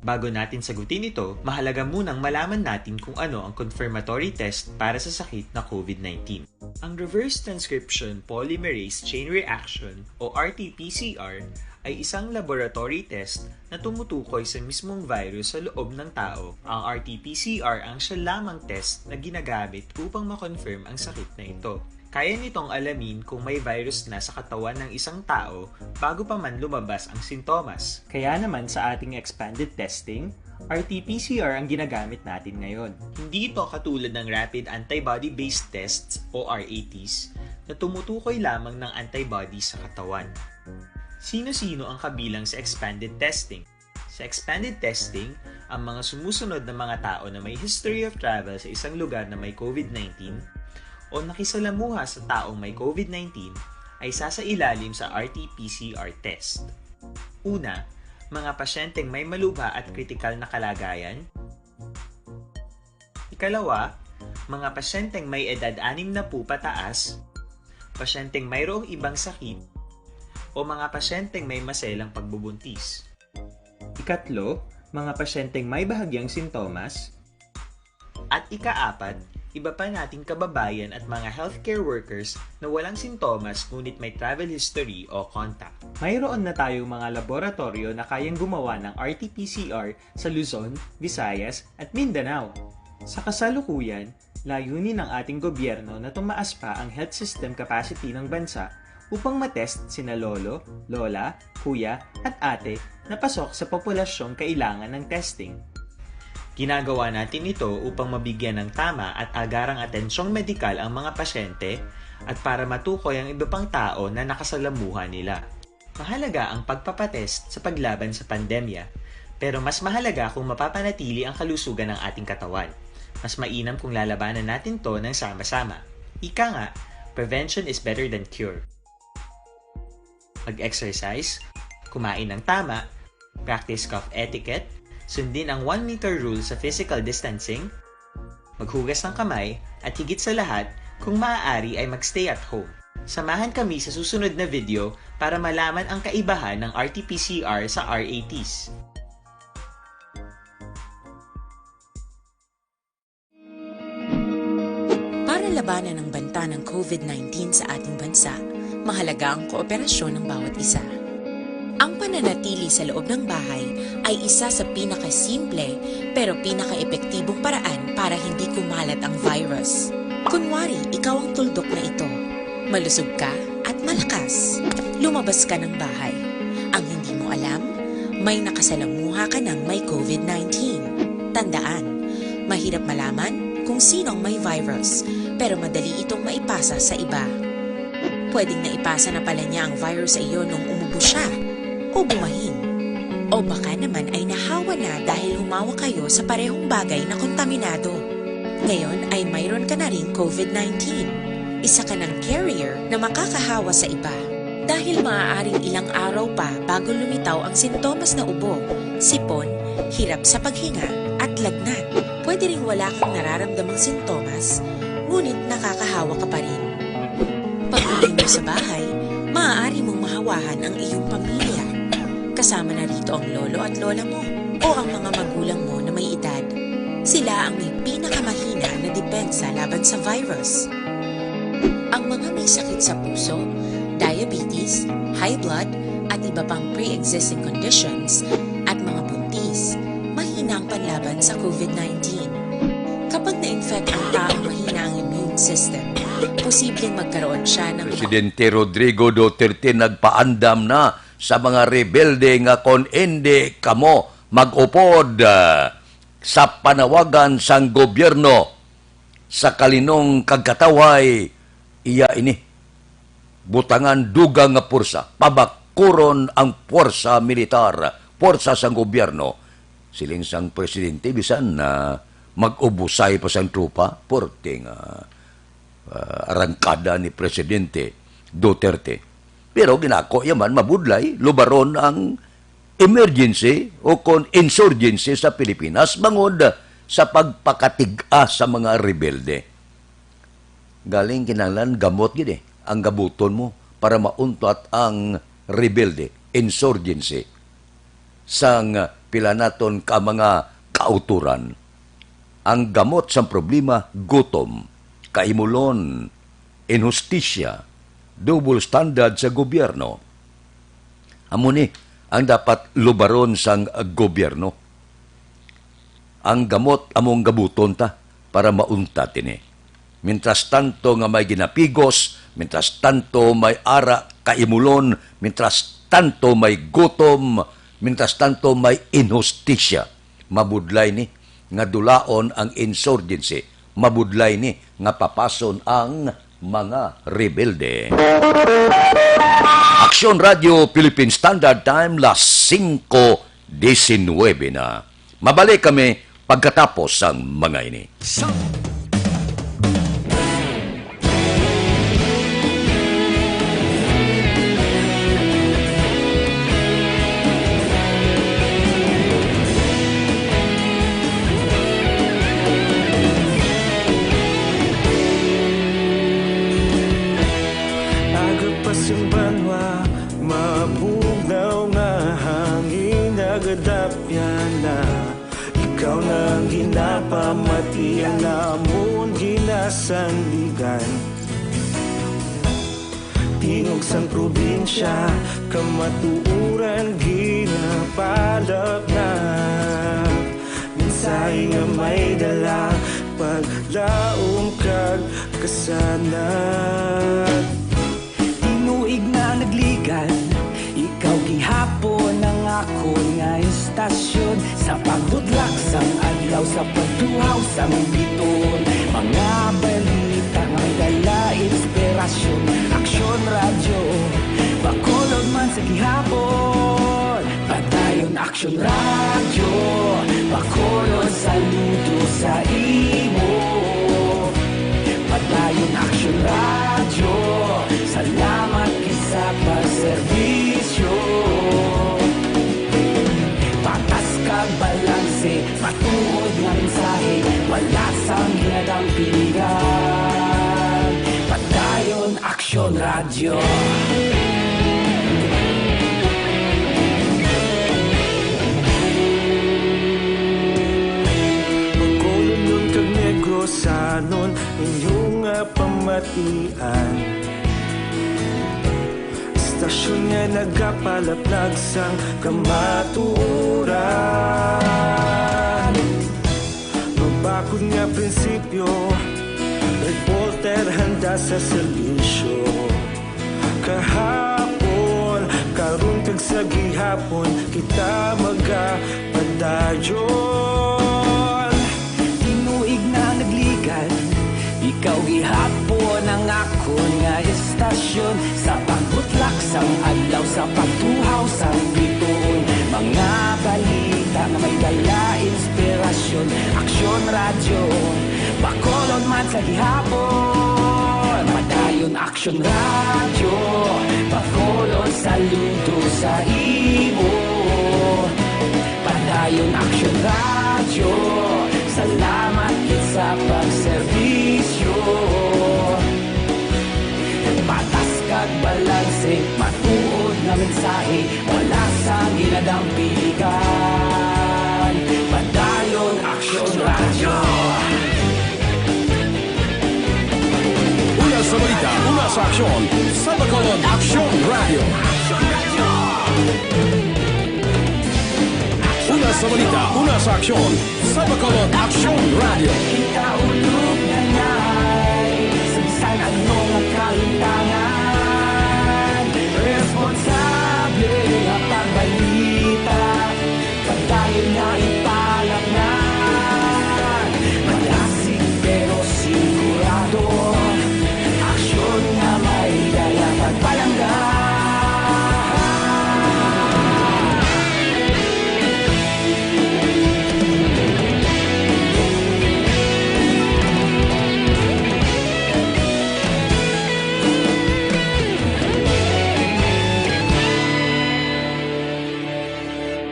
Bago natin sagutin ito, mahalaga munang malaman natin kung ano ang confirmatory test para sa sakit na COVID nineteen. Ang reverse transcription polymerase chain reaction o R T P C R ay isang laboratory test na tumutukoy sa mismong virus sa loob ng tao. Ang R T P C R ang siya lamang test na ginagamit upang ma-confirm ang sakit na ito. Kaya nitong alamin kung may virus na sa katawan ng isang tao bago pa man lumabas ang sintomas. Kaya naman sa ating expanded testing, R T P C R ang ginagamit natin ngayon. Hindi ito katulad ng rapid antibody-based tests o R A Ts na tumutukoy lamang ng antibodies sa katawan. Sino-sino ang kabilang sa expanded testing? Sa expanded testing, ang mga sumusunod na mga tao na may history of travel sa isang lugar na may COVID nineteen o nakisalamuha sa taong may COVID nineteen ay sasailalim sa R T P C R test. Una, mga pasyenteng may malubha at kritikal na kalagayan. Ikalawa, mga pasyenteng may edad anim na po pataas, pasyenteng mayroong ibang sakit, o mga pasyenteng may maselang pagbubuntis. Ikatlo, mga pasyenteng may bahagyang sintomas. At ikaapat, iba pa nating kababayan at mga healthcare workers na walang sintomas ngunit may travel history o contact. Mayroon na tayong mga laboratoryo na kayang gumawa ng R T P C R sa Luzon, Visayas, at Mindanao. Sa kasalukuyan, layunin ng ating gobyerno na tumaas pa ang health system capacity ng bansa upang matest sina lolo, lola, kuya, at ate na pasok sa populasyong kailangan ng testing. Ginagawa natin ito upang mabigyan ng tama at agarang atensyong medikal ang mga pasyente at para matukoy ang iba pang tao na nakasalamuha nila. Mahalaga ang pagpapatest sa paglaban sa pandemya, pero mas mahalaga kung mapapanatili ang kalusugan ng ating katawan. Mas mainam kung lalabanan natin to ng sama-sama. Ika nga, prevention is better than cure. Mag-exercise, kumain ng tama, practice cough etiquette, sundin ang one meter rule sa physical distancing, maghugas ng kamay, at higit sa lahat, kung maaari ay mag-stay at home. Samahan kami sa susunod na video para malaman ang kaibahan ng R T P C R sa R A Ts. Para labanan ang banta ng COVID nineteen sa ating bansa, mahalaga ang kooperasyon ng bawat isa. Ang pananatili sa loob ng bahay ay isa sa pinakasimple pero pinakaepektibong paraan para hindi kumalat ang virus. Kunwari, ikaw ang tuldok na ito. Malusog ka at malakas. Lumabas ka ng bahay. Ang hindi mo alam, may nakasalamuha ka ng may COVID nineteen. Tandaan, mahirap malaman kung sino ang may virus, pero madali itong maipasa sa iba. Pwedeng naipasa na pala niya ang virus sa iyo nung umubo siya o bumahin. O baka naman ay nahawa na dahil humawa kayo sa parehong bagay na kontaminado. Ngayon ay mayroon ka na ring COVID nineteen. Isa ka ng carrier na makakahawa sa iba. Dahil maaaring ilang araw pa bago lumitaw ang sintomas na ubo, sipon, hirap sa paghinga, at lagnat. Pwede ring wala kang nararamdamang sintomas, ngunit nakakahawa ka pa rin. Pag-uwi mo sa bahay, maaari mong mahawahan ang iyong pamilya. Kasama na rito ang lolo at lola mo o ang mga magulang mo na may edad. Sila ang may pinakamahina na depensa laban sa virus. Ang mga may sakit sa puso, diabetes, high blood, at iba pang pre-existing conditions, at mga buntis, mahina ang panlaban sa COVID nineteen. Kapag na-infect ang taong mahina ang immune system, posibleng magkaroon siya ng Presidente Rodrigo Duterte nagpaandam na sa mga rebelde nga kon indi kamo mag-upod, ah, sa panawagan sang gobyerno sa kalinong kag katawhay, iya ini. Butangan dugang nga pwersa, pabakuron ang pwersa militar, pwersa sang gobyerno. Siling sang presidente, bisan na mag-ubusay pa sang tropa, pwerte nga, ah, arangkada ni Presidente Duterte. Pero ginako iya man mabudlay, lubaron ang emergency o kon insurgency sa Pilipinas bangod sa pagpakatig-a sa mga rebelde. Galing kinahanglan gamot gid eh, ang gabuton mo para mauntat ang rebelde, insurgency, sang pila naton ka mga kauturan. Ang gamot sang problema, gutom, kaimulon, inhustisya, double standard sa gobyerno. Amo ni ang dapat lubaron sang gobyerno. Ang gamot among gabuton ta para mauntat ini. Mientras tanto nga may ginapigos, mientras tanto may ara kaimulon, mientras tanto may gutom, mientras tanto may inhustisya, mabudlay ni nga dulaon ang insurgency, mabudlay ni nga papason ang mga rebelde. Aksyon Radio Philippine Standard Time, las singko disinwebe na. Mabalik kami pagkatapos sang mga ini. Sa Aga pa sing banwa, mabugnaw nga hangin, nagadapyan na. Ikaw na ang ginapamati, ang amon ginasandigan. Tingog sang probinsya, kamatuoran ginapalapnap. Mensahe nga may dala, paglaom kag kasanag. Tinuig na nagligad, ikaw gihapon ang akon nga istasyon. Sa pagbutlak sang adlaw, sa pagtuhaw sang bituon, mga balita nga may dala inspirasyon. Aksyon Radyo, Bacolod man sa gihapon. Padayon Aksyon Radyo, Bacolod, saludo sa imo. Padayon Aksyon Radyo, salamat gid sa pagserbisyo. Patas kag balanse, matuod nga mensahe, wala sang ginadampigan. Padayon Aksyon Radyo. Bacolodnon kag Negrosanon, inyo nga pamatian. Istasyon nga nagapalaplag sang kamatuoran. Mabakod nga prinsipyo, reporter handa sa serbisyo. Kahapon, karon, kag sa gihapon, kita magapadayon. Tinuig na nagligad, ikaw gihapon ang akon nga istasyon. Sa pagbutlak sang adlaw, sa pagtuhaw sang bituon, mga balita nga may dala inspirasyon. Aksyon Radyo, Bacolod man sa gihapon. Padayon Aksyon Radyo, Bacolod, saludo sa imo. Padayon Aksyon Radyo, salamat gid sa pagserbisyo. Patas kag balanse, matuod nga mensahe, wala sang ginadampigan. Padayon Aksyon Radyo. Una sa balita, una sa aksyon, sa Bacolod Aksyon Radyo. Una sa balita, una sa aksyon, sa Bacolod Aksyon Radyo. Kita ulog na ngay, sa bisan ano nga kalintangan, responsable nga pagbalita. Padayon nga ipalapngan, malasig pero sigurado. Aksyon nga may dala pagpalangga.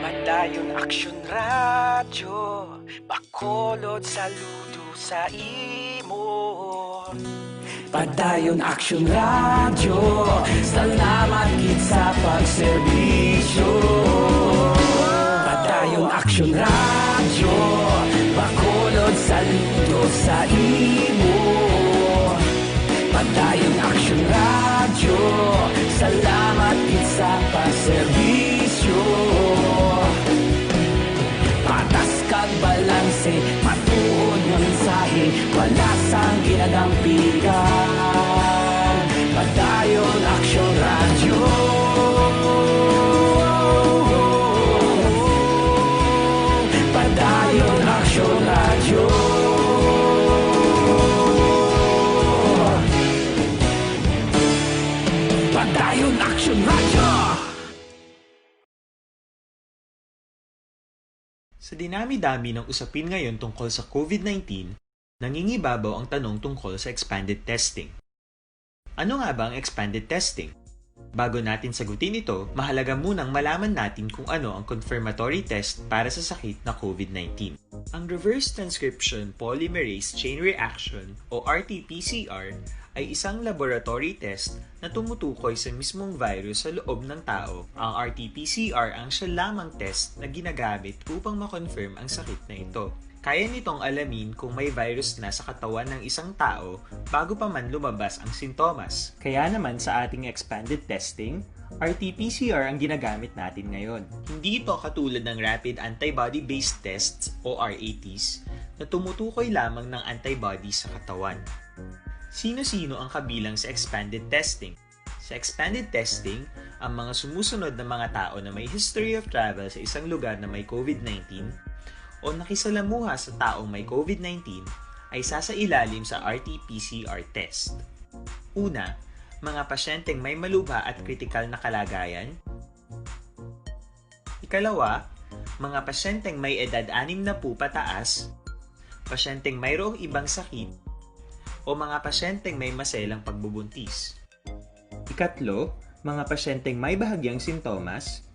Padayon Aksyon Radyo, Bacolod, saludo sa imo. Padayon Aksyon Radyo, salamat gid sa pagserbisyo. Padayon Aksyon Radyo, Bacolod, saludo sa imo. Padayon Ang pigan, Padayon Aksyon Radyo. Padayon Aksyon Radyo. Padayon Aksyon Radyo. Sa dinami-dami ng usapin ngayon tungkol sa COVID nineteen, nangingibabaw ang tanong tungkol sa expanded testing. Ano nga ba ang expanded testing? Bago natin sagutin ito, mahalaga munang malaman natin kung ano ang confirmatory test para sa sakit na COVID nineteen. Ang reverse transcription polymerase chain reaction o R T P C R ay isang laboratory test na tumutukoy sa mismong virus sa loob ng tao. Ang R T P C R ang siya lamang test na ginagamit upang ma-confirm ang sakit na ito. Kaya nitong alamin kung may virus na sa katawan ng isang tao bago pa man lumabas ang sintomas. Kaya naman sa ating expanded testing, R T P C R ang ginagamit natin ngayon. Hindi ito katulad ng rapid antibody-based tests o R A Ts na tumutukoy lamang ng antibody sa katawan. Sino-sino ang kabilang sa expanded testing? Sa expanded testing, ang mga sumusunod na mga tao na may history of travel sa isang lugar na may COVID nineteen o nakisalamuha sa taong may COVID nineteen ay sasailalim sa R T P C R test. Una, mga pasyenteng may malubha at kritikal na kalagayan. Ikalawa, mga pasyenteng may edad anim na po pataas, pasyenteng mayroong ibang sakit, o mga pasyenteng may maselang pagbubuntis. Ikatlo, mga pasyenteng may bahagyang sintomas.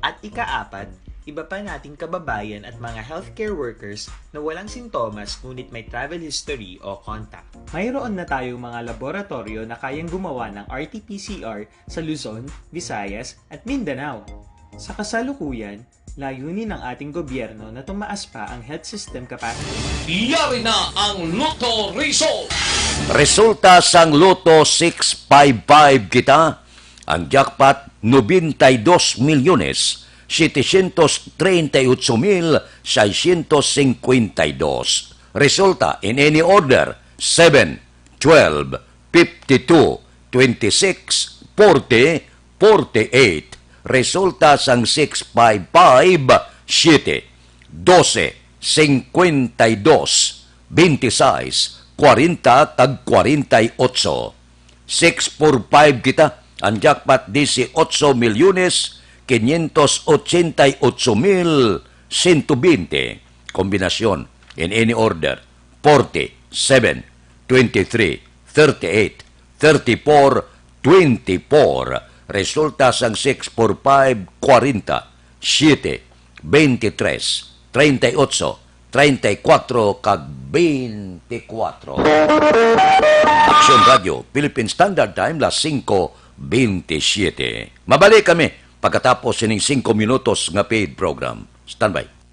At ikaapat, iba pa nating kababayan at mga healthcare workers na walang sintomas ngunit may travel history o contact. Mayroon na tayong mga laboratoryo na kayang gumawa ng R T P C R sa Luzon, Visayas, at Mindanao. Sa kasalukuyan, layunin ng ating gobyerno na tumaas pa ang health system capacity. Yari na ang Lotto Result! Resulta sang Lotto six five five kita, ang jackpot, noventa y dos milyones, setecientos treinta y ocho mil seiscientos cincuenta y dos. Resulta in any order, seven, twelve, fifty-two, twenty-six, forty, forty-eight. Resulta sang six five five, siete, dose, cincuenta y dos, veintiseis, cuarenta, kag cuarenta y ocho. Six four five kita, ang jackpot, dieciocho milyones, quinientos ochenta y ocho mil ciento veinte. Kombinasyon, in any order, forty, seven, twenty-three, thirty-eight, thirty-four, twenty-four. Resulta sang six four five, kwarenta, siyete, bente tres, treinta y ocho, treinta y cuatro, kag bente cuatro. Aksyon Radio, Philippine Standard Time, las singko bente siyete. Mabalik kami pagkatapos sining singko minutos nga paid program. Standby.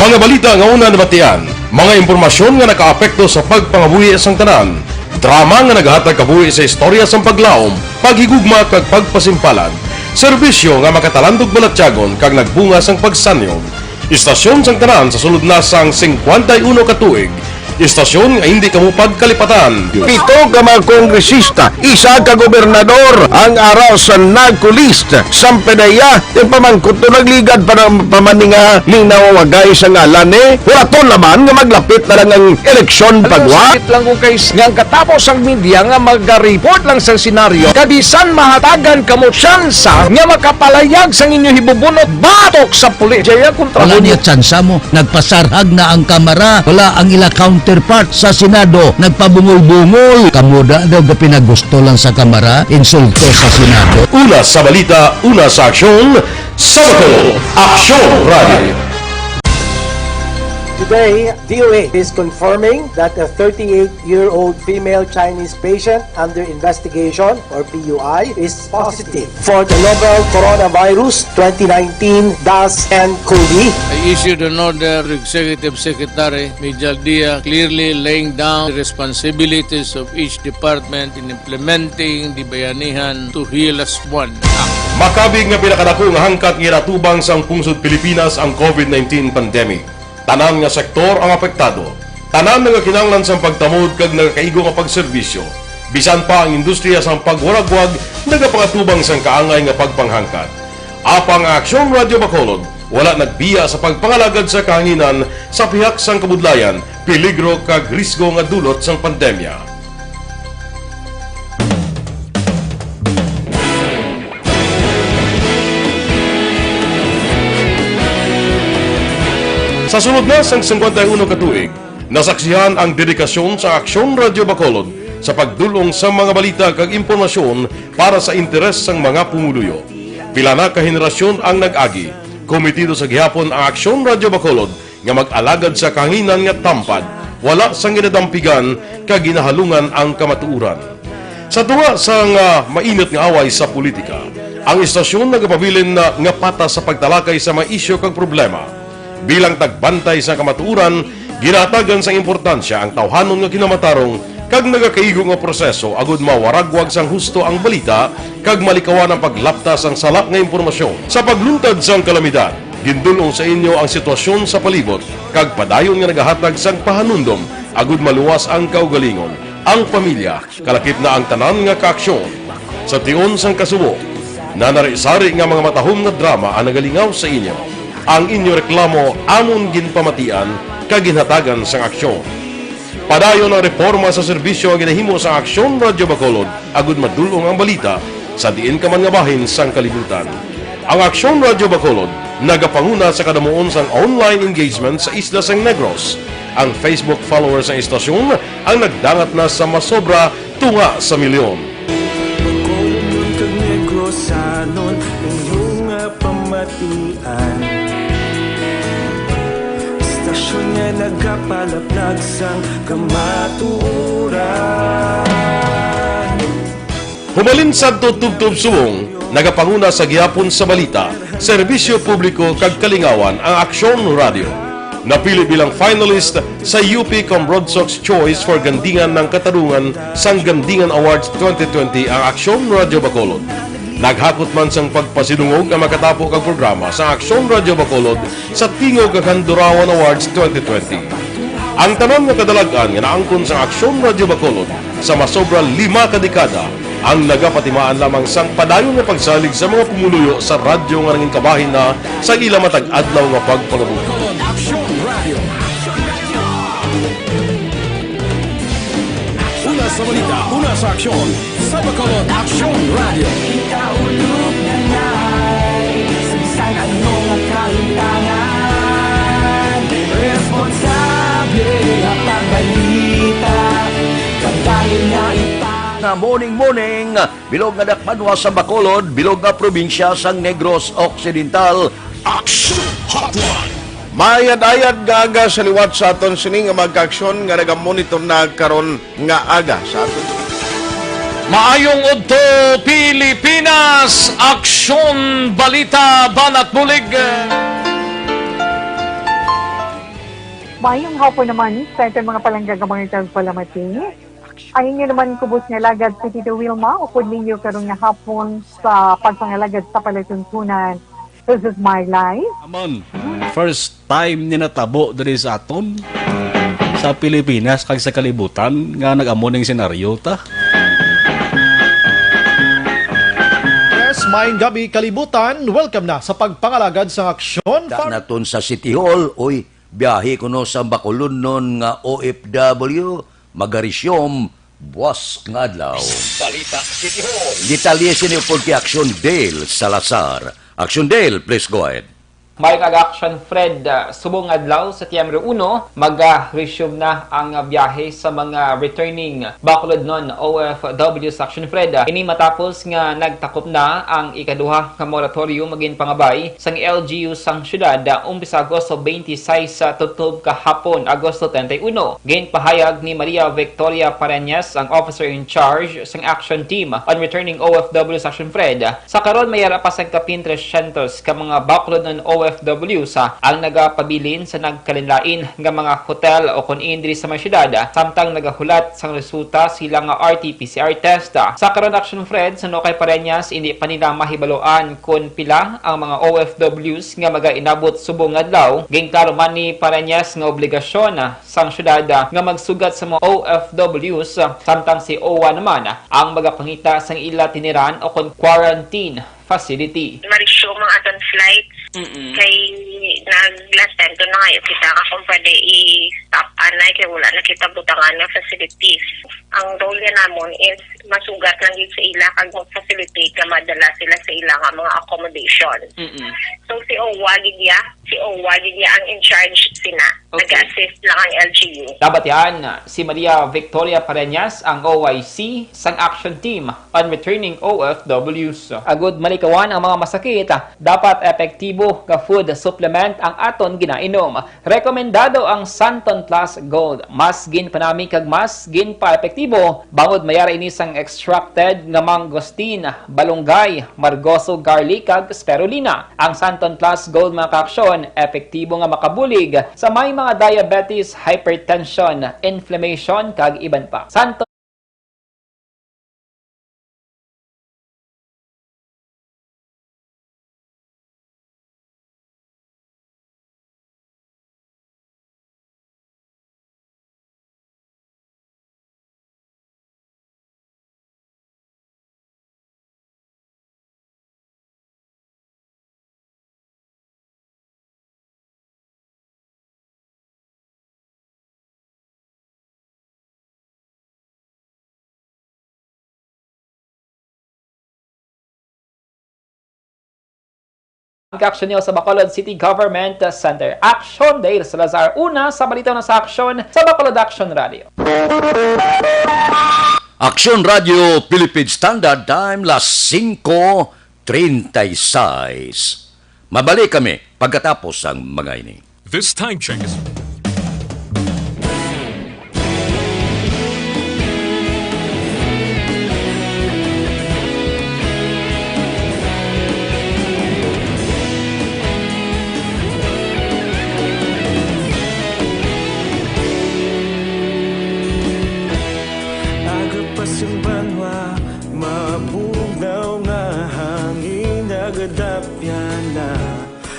Mga balita nga una nabatian, mga impormasyon nga nakaapekto sa pagpangabuhi sang tanan, drama nga nagahatag kabuhi sa istorya sang paglaom, paghigugma, kag pagpasimpalan, serbisyo nga makatalandog balatyagon kag nagbunga sang pagsanyog. Istasyon sang tanan sa sulod na sang singkwenta y uno ka tuig. Istasyon nga hindi kamo pagkalipatan. Pito ka mga kongresista, isa ka gobernador ang ara sa NAGCO list. Sang PDEA, yung pamangkot to nagligad pa ng pamaninga ning nawawagay sa ngalan ni Horaton Laban nga maglapit na lang ang eleksyon. Alam mo, pagwa. Sakit lang kung kay nga ang katapos ang media nga maga-report lang sa senaryo, kabisan mahatagan kamo tsansa nga makapalayag sang inyo hibubunot batok sa pulis. Jaya kontra. Wala mo niya tsansa mo. Nagpasarhag na ang Kamara. Wala ang ila counterpart sa Senado. Nagpabungol-bungol. Kamo da daw gapinagusto lang sa Kamara. Insulto sa Senado. Una sa balita, una sa aksyon, Sabado, Aksyon Radio. Today, DOH is confirming that a thirty-eight-year-old female Chinese patient under investigation, or PUI, is positive for the novel Coronavirus twenty nineteen dash nCoV. I issued an order to Executive Secretary Mijal Dia, clearly laying down the responsibilities of each department in implementing the Bayanihan to Heal Us One Act. Makabig nga pinakadako nga hangkat nga ginatubang sang pungsod Pilipinas ang COVID nineteen pandemic. Tanan nga sektor ang apektado. Tanan nagakinahanglan sang pagtamod kag nagakaigo nga pagserbisyo. Bisan pa ang industriya sang pagwaragwag nagapangatubang sang kaangay nga pagpanghangkat. Apang ang Aksyon Radyo Bacolod wala nagbiya sa pagpangalagad sa kahanginan sa pihak sang kabudlayan, peligro kag risgo nga dulot sang pandemya. Sa sulod na sang singkwenta y uno ka tuig, nasaksihan ang dedikasyon sa Aksyon Radyo Bacolod sa pagdul-ong sa mga balita kag impormasyon para sa interes sang mga pumuluyo. Pila na ka henerasyon ang nag-agi, komitido sa gihapon ang Aksyon Radyo Bacolod nga mag-alagad sa kahanginan nga tampad, wala sang ginadampigan kag ginahalungan ang kamatuoran. Sa tunga sang, ah, mainit nga away sa politika, ang istasyon nagapabilin na nga patas sa pagtalakay sa mga isyu kag problema. Bilang tagbantay sa kamatuoran, ginahatagan sang importansya ang tawhanon nga kinamatarong kag nagakaigo nga proseso agud mawaragwag sang husto ang balita kag malikawan ang paglapta sang sala nga impormasyon. Sa pagluntad sang kalamidad, gindul-ong sa inyo ang sitwasyon sa palibot kag padayon nga nagahatag sang pahanumdom agud maluwas ang kaugalingon, ang pamilya, kalakip na ang tanan nga kaaksyon. Sa tion sang kasubo, nanari-sari nga mga matahom nga drama ang nagalingaw sa inyo. Ang inyo reklamo amon ginpamatian kag ginhatagan sang aksyon. Padayon ang reporma sa serbisyo nga ginahimo sang Aksyon Radyo Bacolod agud madul-ong ang balita sa diin ka man nga bahin sang kalibutan. Ang Aksyon Radyo Bacolod nagapanguna sa kadamuon sang online engagement sa isla sang Negros. Ang Facebook followers sang istasyon ang nagdangat na sa masobra tunga sa milyon. Bacolodnon kag Negrosanon, inyo nga pamatian. Istasyon nga nagapalaplag sang kamatuoran. Humalin sadto tubtob subong, nagapanguna sa gihapon sa balita, serbisyo publiko kag kalingawan ang Aksyon Radyo. Napili bilang finalist sa U P Cambronsox Choice for Gandingan ng Katarungan sang Gandingan Awards twenty twenty ang Aksyon Radyo Bacolod. Naghakot man sang pagpasidungog ang makatapo kag programa sa Aksyon Radyo Bacolod sa Tingog kag Handurawan Awards twenty twenty. Ang tanan nga kadalag-an nga naangkon sang Aksyon Radyo Bacolod sa masobra lima ka dekada ang nagapatimaan lamang sang padayon nga pagsalig sa mga pumuluyo sa radyo nga nangin kabahin na sa ila matag adlaw nga pagpangabuhi. Aksyon Radio. Una sa balita, una sa aksyon, sa Bacolod Aksyon Radio. Ikaulog na ngay, sa bisan ano nga kalimtangan, responsable nga pagbalita, pagdayon na ipang- Nga morning, morning, bilog nga dakbanwa sa Bacolod, bilog nga probinsya sang Negros Occidental. Action Hotline. Maayad-ayad nga aga sa liwat sa aton sini nga mga kaaksyon nga nagamonitor na karon nga aga sa aton. Maayong udto, Pilipinas! Aksyon, balita, banat bulig. Maayong hapon naman sa aton mga palangga nga mga tagpalamati. Ang inyo naman kubos nga alagad si Tito Wilma, upod ninyo karon nga hapon sa pagpangalagad sa palatuntunan. This is my life. Amon, first time ni natabo diri sa aton, sa Pilipinas kag sa kalibutan nga nag-amo ning senaryo ta. Yes, maayong gabi, kalibutan. Welcome na sa pagpangalagad sang aksyon. Da naton sa City Hall, uy, biyahe kuno sa Bacolodnon nga O F W, magaresume, buas nga adlaw. Balita City Hall. Detalye sini upod kay Action Dale Salazar. Action Dale, please go ahead. Maayong aga, Action Fred. Ah, subong adlaw, Setyembre uno, mag-resume na ang biyahe sa mga returning Bacolodnon O F Ws, Action Fred. Ini matapos nga nagtakop na ang ikaduha nga moratorium nga ginpangabay sang L G U sang syudad, ah, umpisa Agosto twenty-six, ah, tubtob kahapon, Agosto treinta y uno. Ginpahayag ni Maria Victoria Pareñas, ang officer in charge sang Action Team on Returning O F Ws, Action Fred, sa karon may ara pa sang kapin trescientos ka mga Bacolodnon O O F Ws ang nagapabilin sa nagkalainlain nga mga hotel o kon-in diri sa may syudad, samtang nagahulat sang resulta sila nga R T P C R test. Sa karon, Action Fred, suno kay Pareñas, indi pa nila mahibaloan kon pila ang mga O F Ws nga magainabot subong nga adlaw. Ginklaro man ni Pareñas nga obligasyon sang syudad nga magsugat sa mga O F Ws, samtang si OWWA naman ang magapangita sang ila tiniran o kon quarantine facility. Marisyo mga aton flights Mm-mm. Kay nag-last time to na ngayon kita nga kung pwede i-stop anay kay wala na kita butangan nga facilities. Ang role nga namon is masugat lang gyud sa ila kag mag-facilitate nga madala sila sa ila nga mga accommodation. Mm-mm. So si OWWA gid ya, si OWWA gid ya ang in charge sina. Okay. Nag-assist lang ang L G U. Dapat yan, si Maria Victoria Pareñas, ang O I C sang Action Team on Returning O F Ws. Agud malikawan ang mga masakit, dapat epektibo nga food supplement ang aton ginainom. Rekomendado ang Santon Plus Gold. Mas ginpanami kag mas ginpaepektibo bangod may ara ini sang extracted nga mangosteen, balunggay, margoso, garlic, kag spirulina. Ang Santon Plus Gold, mga kaaksyon, epektibo nga makabulig sa may mga diabetes, hypertension, inflammation, kag iban pa. Santon Ang kaaksyon niyo sa Bacolod City Government Center. Action, Dale Salazar. Una sa balita na sa aksyon sa Bacolod Action Radio. Action Radio Philippine Standard Time, las singko treinta y seis. Mabalik kami pagkatapos sang mga ini. This time check is Aga pa sang banwa, mabugnaw nga hangin nagadapyan na.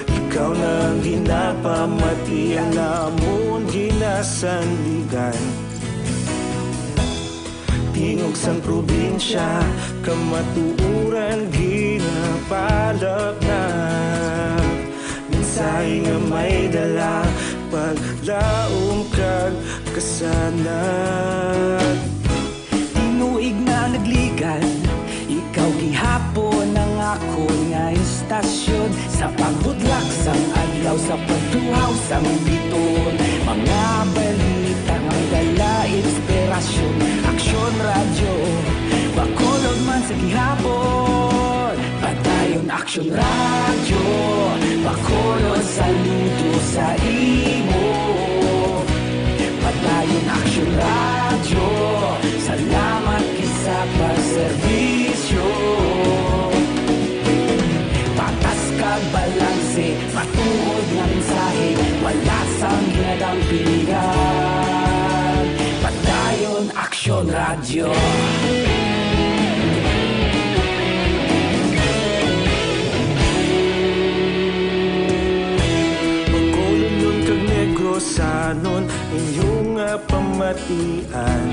Ikaw na ang ginapamati, ang amon ginasandigan. Tingog sang probinsya, kamatuoran ginapalapnap. Mensahe nga may dala, paglaom kag kasanag. Tinuig na nagligad, ikaw gihapon ang akon nga istasyon. Sa pagbudlak sang adlaw, sa pagtuhaw sang biton, mga balita nga dala inspirasyon. Aksyon Radyo, Bacolod man sa gihapon. Padayon Aksyon Radyo, Bacolod, saludo sa imo. Padayon Aksyon Radyo, salamat gid sa pagserbisyo. Patas kag balanse, matuod nga mensahe, wala sang ginadampingan. Padayon Aksyon Radyo. Bacolod kag Negrosanon, inyo nga pamatian.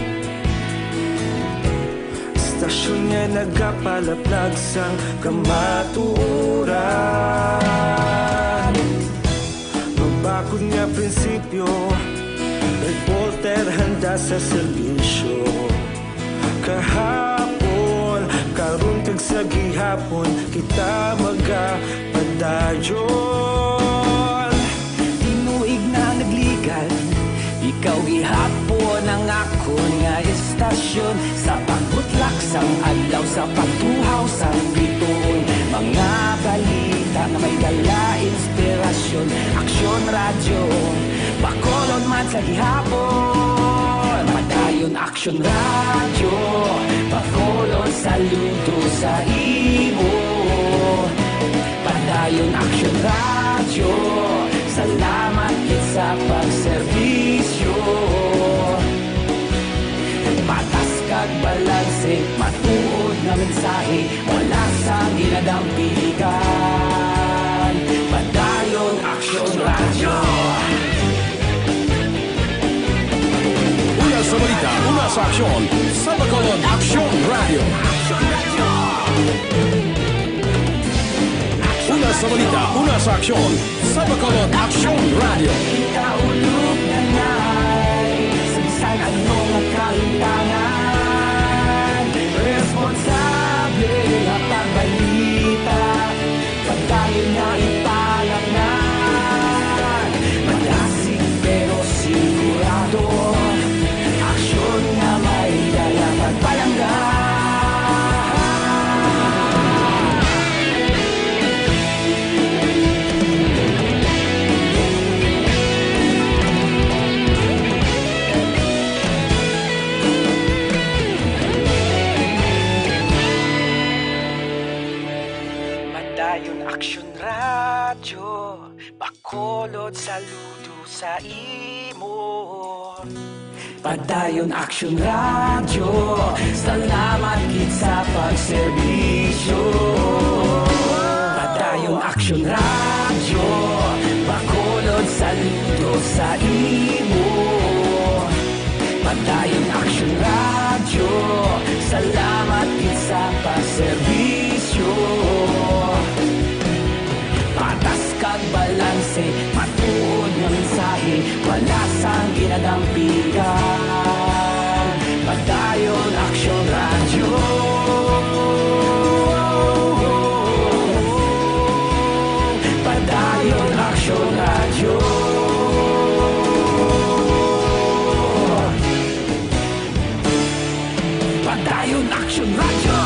Istasyon nga nagapalaplag sang kamatuoran. Mabakod nga prinsipyo, reporter handa sa serbisyo. Kahapon, karon kag sa gihapon, kita magapadayon. Tinuig na nagligad, ikaw gihapon ang akon nga istasyon. Sa pagbutlak sang adlaw, sa pagtuhaw sang bituon, mga balita nga may dala inspirasyon. Aksyon Radyo, Bacolod man sa gihapon. Padayon Aksyon Radyo, Bacolod, saludo sa imo. Padayon Aksyon Radyo. Salamat gid sa pagserbisyo. Matas kag balanse, matuod nga mensahe, wala sang ginadampigan. Padayon Aksyon Radyo. Una sa balita, una sa aksyon, sa Bacolod Aksyon Radyo. Una sa balita, una sa aksyon, sa Bacolod Aksyon Radyo. Kaulog na na'y sa bisan ano nga kahintangan. Responsable nga pagbalita, pagdayon nga ipalangag. Malasig pero sigurado, aksyon nga may dala pagpalangga. Padayon Aksyon Radyo, Bacolod, saludo sa imo. Padayon Aksyon Radyo, salamat gid sa pagserbisyo. Padayon Aksyon Radyo, Bacolod, saludo sa imo. Padayon Aksyon Radyo, salamat gid sa pagserbisyo. Patas kag balanse, matuod nga mensahe, wala sang ginadampigan. Padayon Aksyon Radyo. Padayon Aksyon Radyo. Padayon Aksyon Radyo.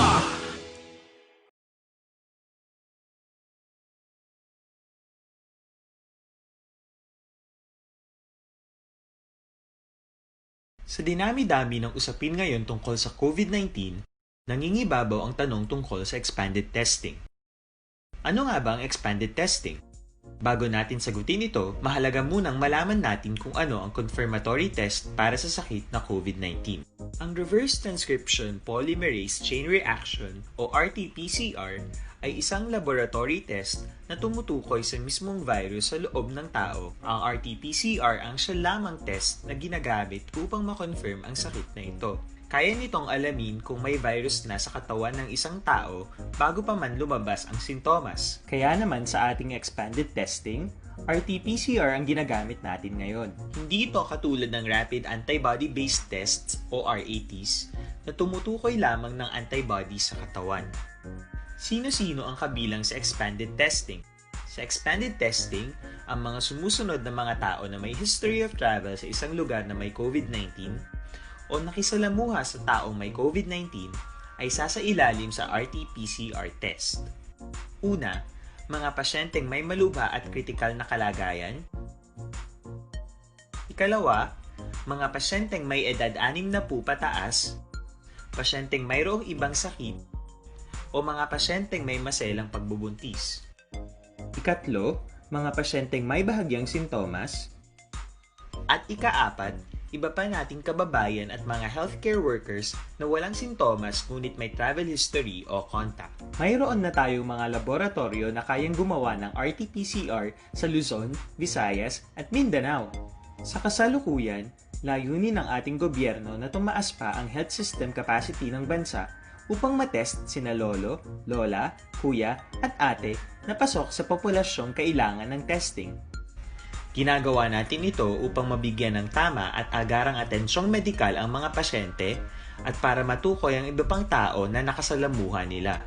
Sa dinami-dami ng usapin ngayon tungkol sa COVID nineteen, nangingibabaw ang tanong tungkol sa expanded testing. Ano nga ba ang expanded testing? Bago natin sagutin ito, mahalaga munang malaman natin kung ano ang confirmatory test para sa sakit na COVID nineteen. Ang reverse transcription polymerase chain reaction o R T P C R ay isang laboratory test na tumutukoy sa mismong virus sa loob ng tao. Ang R T P C R ang siya lamang test na ginagamit upang ma-confirm ang sakit na ito. Kaya nitong alamin kung may virus na sa katawan ng isang tao bago pa man lumabas ang sintomas. Kaya naman sa ating expanded testing, R T P C R ang ginagamit natin ngayon. Hindi ito katulad ng rapid antibody-based tests o R A Ts na tumutukoy lamang ng antibody sa katawan. Sino-sino ang kabilang sa expanded testing? Sa expanded testing, ang mga sumusunod na mga tao na may history of travel sa isang lugar na may COVID nineteen o nakisalamuha sa taong may COVID nineteen ay sasailalim sa R T P C R test. Una, mga pasyenteng may malubha at kritikal na kalagayan. Ikalawa, mga pasyenteng may edad anim na po pataas, pasyenteng mayroong ibang sakit, o mga pasyenteng may maselang pagbubuntis. Ikatlo, mga pasyenteng may bahagyang sintomas. At ikaapat, iba pa nating kababayan at mga healthcare workers na walang sintomas ngunit may travel history o contact. Mayroon na tayong mga laboratoryo na kayang gumawa ng R T P C R sa Luzon, Visayas, at Mindanao. Sa kasalukuyan, layunin ng ating gobyerno na tumaas pa ang health system capacity ng bansa upang matest sina lolo, lola, kuya, at ate na pasok sa populasyong kailangan ng testing. Ginagawa natin ito upang mabigyan ng tama at agarang atensyong medikal ang mga pasyente at para matukoy ang iba pang tao na nakasalamuha nila.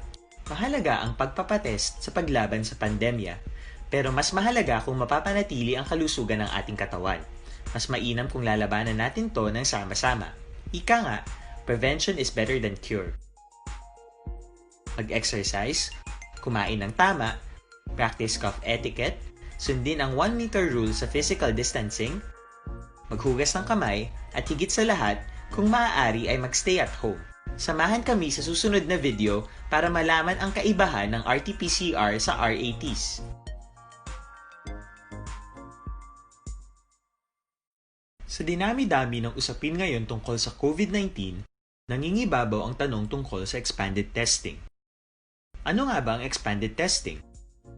Mahalaga ang pagpapatest sa paglaban sa pandemya, pero mas mahalaga kung mapapanatili ang kalusugan ng ating katawan. Mas mainam kung lalabanan natin 'to ng sama-sama. Ika nga, prevention is better than cure. Mag-exercise, kumain ng tama, practice cough etiquette, sundin ang one meter rule sa physical distancing, maghugas ng kamay, at higit sa lahat, kung maaari ay mag-stay at home. Samahan kami sa susunod na video para malaman ang kaibahan ng R T P C R sa R A Ts. Sa dinami-dami ng usapin ngayon tungkol sa COVID nineteen, nangingibabaw ang tanong tungkol sa expanded testing. Ano nga ba ang expanded testing?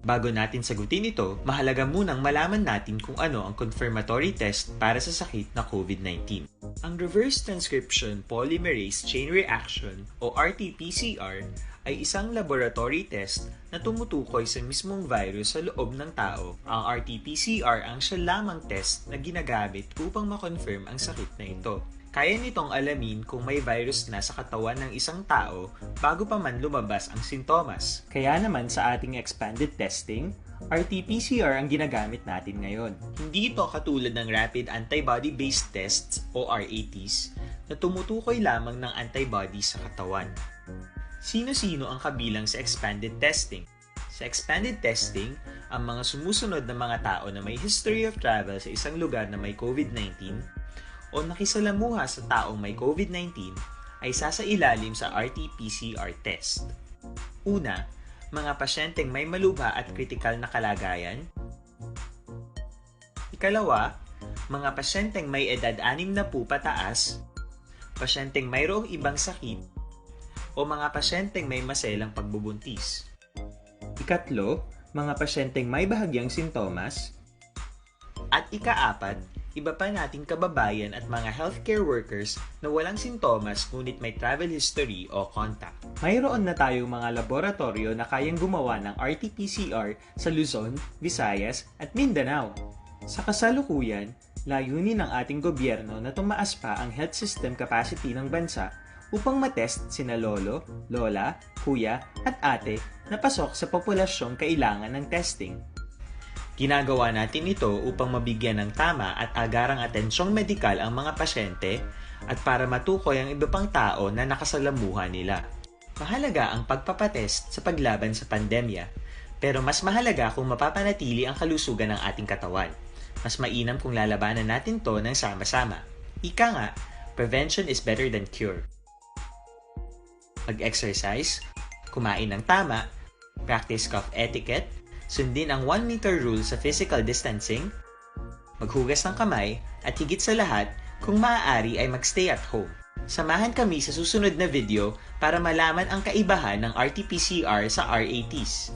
Bago natin sagutin ito, mahalaga munang malaman natin kung ano ang confirmatory test para sa sakit na COVID nineteen. Ang reverse transcription polymerase chain reaction o R T P C R ay isang laboratory test na tumutukoy sa mismong virus sa loob ng tao. Ang R T P C R ang siya lamang test na ginagamit upang ma-confirm ang sakit na ito. Kaya nitong alamin kung may virus na sa katawan ng isang tao bago pa man lumabas ang sintomas. Kaya naman sa ating expanded testing, R T P C R ang ginagamit natin ngayon. Hindi ito katulad ng rapid antibody-based tests o R A Ts na tumutukoy lamang ng antibody sa katawan. Sino-sino ang kabilang sa expanded testing? Sa expanded testing, ang mga sumusunod na mga tao na may history of travel sa isang lugar na may COVID nineteen o nakisalamuha sa taong may COVID nineteen ay sasailalim sa R T P C R test. Una, mga pasyenteng may malubha at kritikal na kalagayan. Ikalawa, mga pasyenteng may edad anim na po pataas, pasyenteng mayroong ibang sakit, o mga pasyenteng may maselang pagbubuntis. Ikatlo, mga pasyenteng may bahagyang sintomas. At ikaapat, iba pa nating kababayan at mga healthcare workers na walang sintomas ngunit may travel history o contact. Mayroon na tayong mga laboratoryo na kayang gumawa ng R T P C R sa Luzon, Visayas, at Mindanao. Sa kasalukuyan, layunin ng ating gobyerno na tumaas pa ang health system capacity ng bansa upang matest sina lolo, lola, kuya, at ate na pasok sa populasyong kailangan ng testing. Ginagawa natin ito upang mabigyan ng tama at agarang atensyong medikal ang mga pasyente at para matukoy ang iba pang tao na nakasalamuha nila. Mahalaga ang pagpapatest sa paglaban sa pandemya, pero mas mahalaga kung mapapanatili ang kalusugan ng ating katawan. Mas mainam kung lalabanan natin 'to ng sama-sama. Ika nga, prevention is better than cure. Mag-exercise, kumain ng tama, practice cough etiquette, sundin ang one meter rule sa physical distancing, maghugas ng kamay, at higit sa lahat, kung maaari ay mag-stay at home. Samahan kami sa susunod na video para malaman ang kaibahan ng R T P C R sa R A Ts.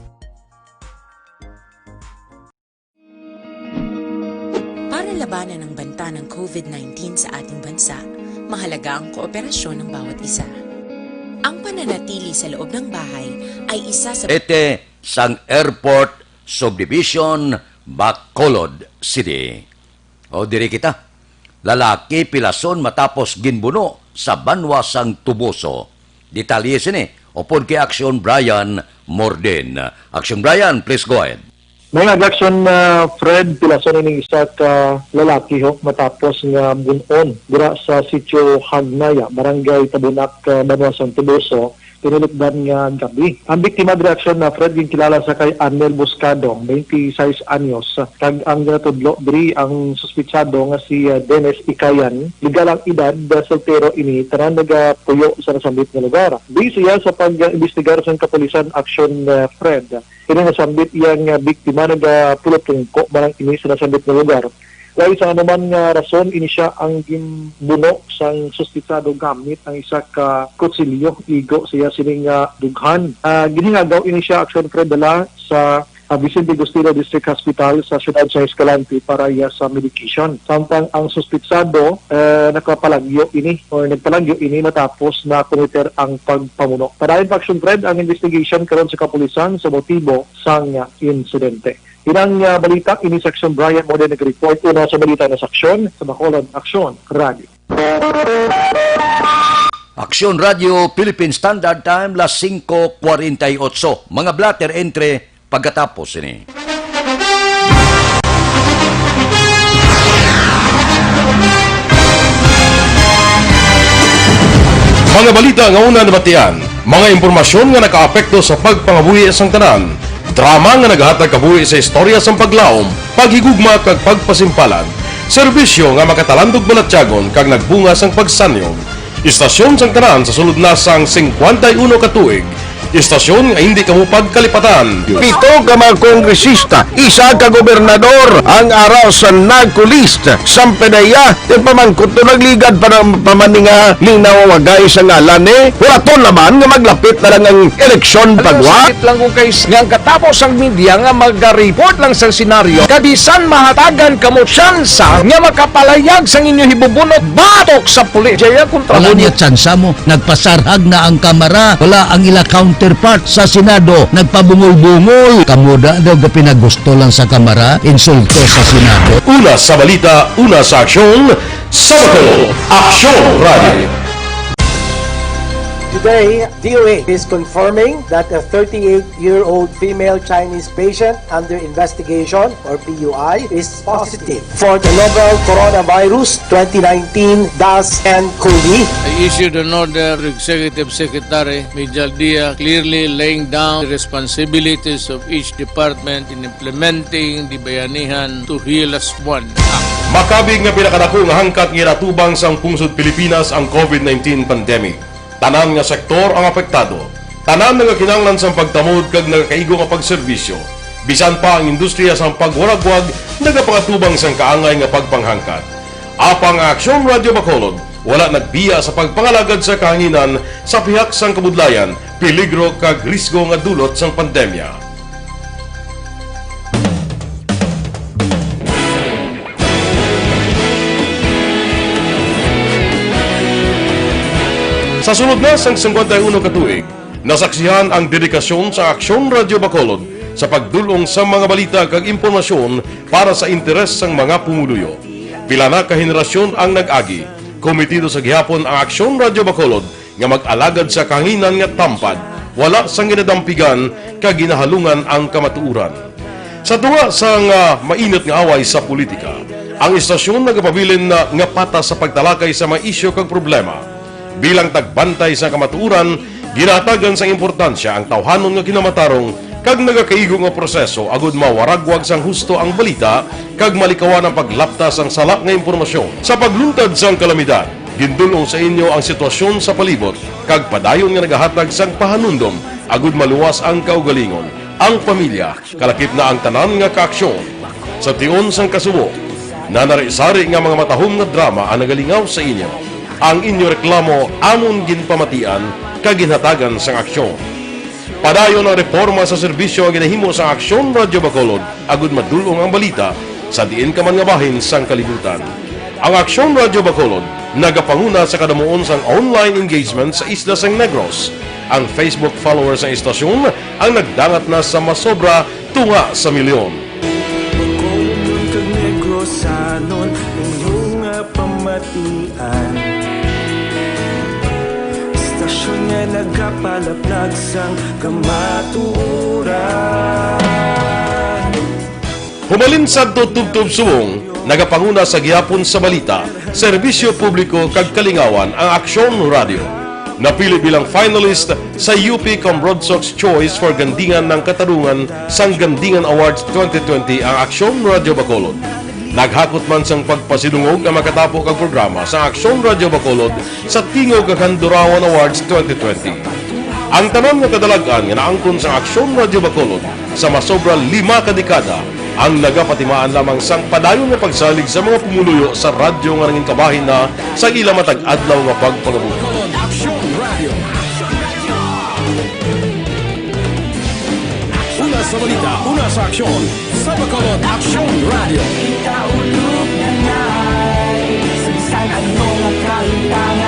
Para labanan ang banta ng COVID nineteen sa ating bansa, mahalaga ang kooperasyon ng bawat isa. Ang pananatili sa loob ng bahay ay isa sa Ete sang Airport Subdivision, Bacolod City. O diri kita. Lalaki pilason matapos ginbuno sa banwa sang Toboso. Detalye sini upod kay Action Brian Morden. Action Brian, please go ahead. May nag-action na Fred, pilason ining isa ka lalaki ho matapos nga bun-on dira sa Sitio Hagnaya, Barangay Tabunak, ah, Banwa sang Toboso, tinulikdan nga gabi. Ang biktima diri aksyon na Fred ginkilala sa kay Arnel Buscado, twenty-six anyos, kag ang ginatudlo diri ang suspitsado nga si, ah, Dennis Ikayan. Legal ang edad, ah, soltero ini, tanan nagapuyo sa nasambit nga lugar. Base iya sa pag-imbestigar sang kapulisan aksyon, ah, Fred, kini nasambit iya nga biktima nagapulutungko man ang ini sa nasambit nga lugar. Way sang anuman nga rason, ini sia ang ginbuno sang suspitsado gamit ang isa ka kutsilyo, igo sa iya sini nga dughan. Ah, ginhingagaw ini sia, aksyon Fred, dala sa, ah, Vicente Agustino District Hospital sa siyudad sa Escalante para iya sa medication. Samtang ang suspitsado, eh, nakapalagyo ini or nagpalagyo ini matapos na kometer ang pagpamuno. Padayon pa, aksyon Fred, ang investigation karon sa kapulisan sa motibo sang, ah, insidente. Inang, ah, balita, ini si Aksyon Brian Morden nag-report. Una sa balita na sa Aksyon, sa Bacolod, Aksyon Radio. Aksyon Radio, Philippine Standard Time, las singko kwarenta y ocho. Mga blotter entre pagkatapos ini. Mga balita nga una nabatian, mga impormasyon nga nakaapekto sa pagpangabuhi sang tanan, drama nga nagahatag kabuhi sa istorya sang paglaom, paghigugma kag pagpasimpalan, serbisyo nga makatalandog balatyagon kag nagbunga sang pagsanyog. Istasyon sang tanan sa sulod na sang singkwenta y uno ka tuig, Istasyon nga hindi kamo pagkalipatan. Pito ka mga kongresista, isa ka gobernador ang ara sa narco list. Sampedeya, ti pamangkot to nagligad pa ng pamani nga linawagay sa ngalan ni. Huraton naman nga maglapit na lang ang eleksyon pagwa. Sakit lang kung kay nga ang katapos ang media nga mag-report lang sa senaryo. Kabisan mahatagan kamo tsansa nga makapalayag sang inyo hibubunot batok sa pulis. Jaya kontra Wala mo niya tsansa mo. Nagpasarhag na ang Kamara. Wala ang ila counterpart sa Senado. Nagpabungol-bungol. Kamo da daw ga pinagusto lang sa Kamara, insulto sa Senado. Una sa balita, una sa aksyon, sa Bacolod, Aksyon Radio. Today, D O A is confirming that a thirty-eight-year-old female Chinese patient under investigation, or P U I, is positive for the novel coronavirus twenty nineteen dash N cov. I issued an order to Executive Secretary Mijal Dia, clearly laying down the responsibilities of each department in implementing the Bayanihan to Heal As One Act. Makabig nga pinakadako nga hangkat nga ginatubang sang pungsod Pilipinas ang covid nineteen pandemic. Tanan nga sektor ang apektado. Tanan nagakinahanglan sang pagtamod kag nagakaigo nga pagserbisyo. Bisan pa ang industriya sang pagwaragwag nagapangatubang sang kaangay nga pagpanghangkat. Apang ang Aksyon Radio Bacolod wala nagbiya sa pagpangalagad sa kahanginan sa pihak sang kabudlayan, peligro kag risgo nga dulot sang pandemya. Sa sulod na sang singkwenta y uno ka tuig, nasaksihan ang dedikasyon sa Aksyon Radio Bacolod sa pagdul-ong sa mga balita kag impormasyon para sa interes sang mga pumuluyo. Pila na ka henerasyon ang nag-agi. Komitido sa gihapon ang Aksyon Radio Bacolod nga mag-alagad sa kahanginan nga tampad, wala sang ginadampigan kag ginahalungan ang kamatuoran. Sa tunga sang, ah, mainit nga away sa politika, ang istasyon nagapabilin na nga patas sa pagtalakay sa mga isyu kag problema. Bilang tagbantay sa kamatuoran, ginahatagan sang importansya ang tawhanon nga kinamatarong kag nagakaigo nga proseso agud mawaragwag sang husto ang balita kag malikawan ang paglapta sang sala nga impormasyon. Sa pagluntad sang kalamidad, gindul-ong sa inyo ang sitwasyon sa palibot kag padayon nga nagahatag sang pahanumdom agud maluwas ang kaugalingon, ang pamilya, kalakip na ang tanan nga kaaksyon. Sa tion sang kasubo, nanari-sari nga mga matahom nga drama ang nagalingaw sa inyo. Ang inyo reklamo amon ginpamatian kag ginhatagan sang aksyon. Padayon ang reporma sa serbisyo nga ginahimo sang Aksyon Radio Bacolod agud madul-ong ang balita sa diin ka man nga bahin sang kalibutan. Ang Aksyon Radio Bacolod nagapanguna sa kadamuon sang online engagement sa isla sang Negros. Ang Facebook followers sang istasyon ang nagdangat na sa masobra tunga sa milyon. Bacolodnon kag Negrosanon, inyo nga pamatian. Istasyon nga nagapalaplag sang kamatuoran. Humalin sadto tubtob subong, nagapanguna sa gihapon sa balita, serbisyo publiko kag kalingawan ang Aksyon Radio. Napili bilang finalist sa U P Cambrodsoc's Choice for Gandingan ng Katarungan sang Gandingan Awards twenty twenty ang Aksyon Radio Bacolod. Naghakot man sang pagpasidungog ang makatapo kag programa sa Aksyon Radio Bacolod sa Tingog kag Handurawan Awards twenty twenty. Ang tanan nga kadalag-an nga naangkon sa Aksyon Radio Bacolod sa masobra lima ka dekada ang nagapatimaan lamang sang padayon nga pagsalig sa mga pumuluyo sa radyo nga nangin kabahin na sa ila matag adlaw nga pagpangabuhi. Aksyon Radio. Una sa balita, una sa aksyon, sa Bacolod Aksyon Radio. Kita ulog na nai, sa bisan ano nga kalimtangan,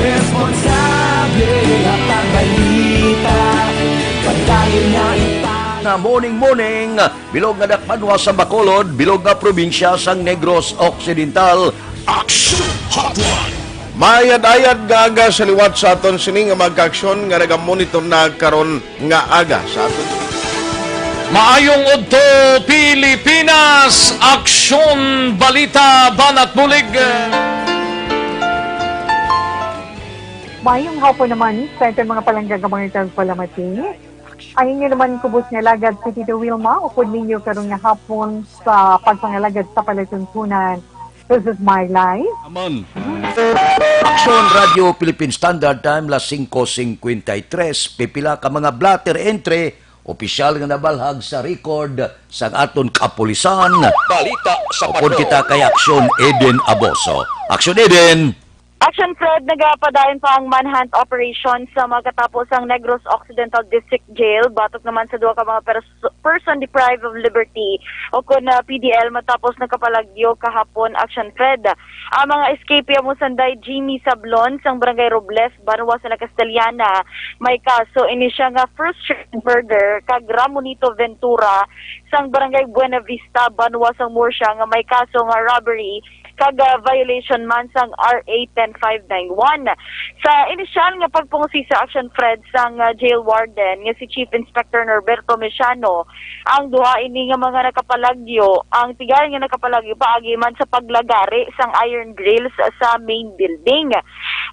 responsable nga pagbalita, padayon na ipang- Na morning, morning, bilog nga dakbanwa sa Bacolod, bilog nga probinsya sang Negros Occidental. Action Hotline. Maayad-ayad nga aga sa liwat sa aton sini nga mga kaaksyon nga nagamonitor na karon nga aga sa aton. Maayong udto, Pilipinas! Aksyon, balita, banat bulig. Maayong hapon naman sa aton mga palangga nga mga tagpalamati. Ang inyo naman kubos nga alagad si Tito Wilma, upod ninyo karon nga hapon sa pagpangalagad sa palatuntunan. This is my life. Aman. Aksyon Radio Philippine Standard Time, las singko singkwenta y tres. Pipila ka mga blotter entry, opisyal nga nabalhag sa record sang aton kapulisan. Balita sa Upod patrol. Kita kay Aksyon Eden Aboso. Aksyon Eden! Action Fred, nagapadayon pa ang manhunt operation sa mga katapos ang Negros Occidental District Jail, batok naman sa duha ka mga pers-, person deprived of liberty o kon, ah, P D L matapos nakapalagyo kahapon, Action Fred. Ang mga escape amo sanday Jimmy Sablon sang Barangay Robles, banwa sa La Castellana, may kaso ini siya nga first murder, kag Ramonito Ventura sang Barangay Buena Vista, banwa sang Murcia, nga may kaso nga robbery kag, ah, violation man sang R A ten five nine one. Sa inisyal nga pagpungsi sa Action Fred sang, ah, jail warden nga si Chief Inspector Norberto Mesiano, ang duha ini nga mga nakapalagyo, ang tigal nga nakapalagyo paagi man sa paglagari sang iron grills sa main building.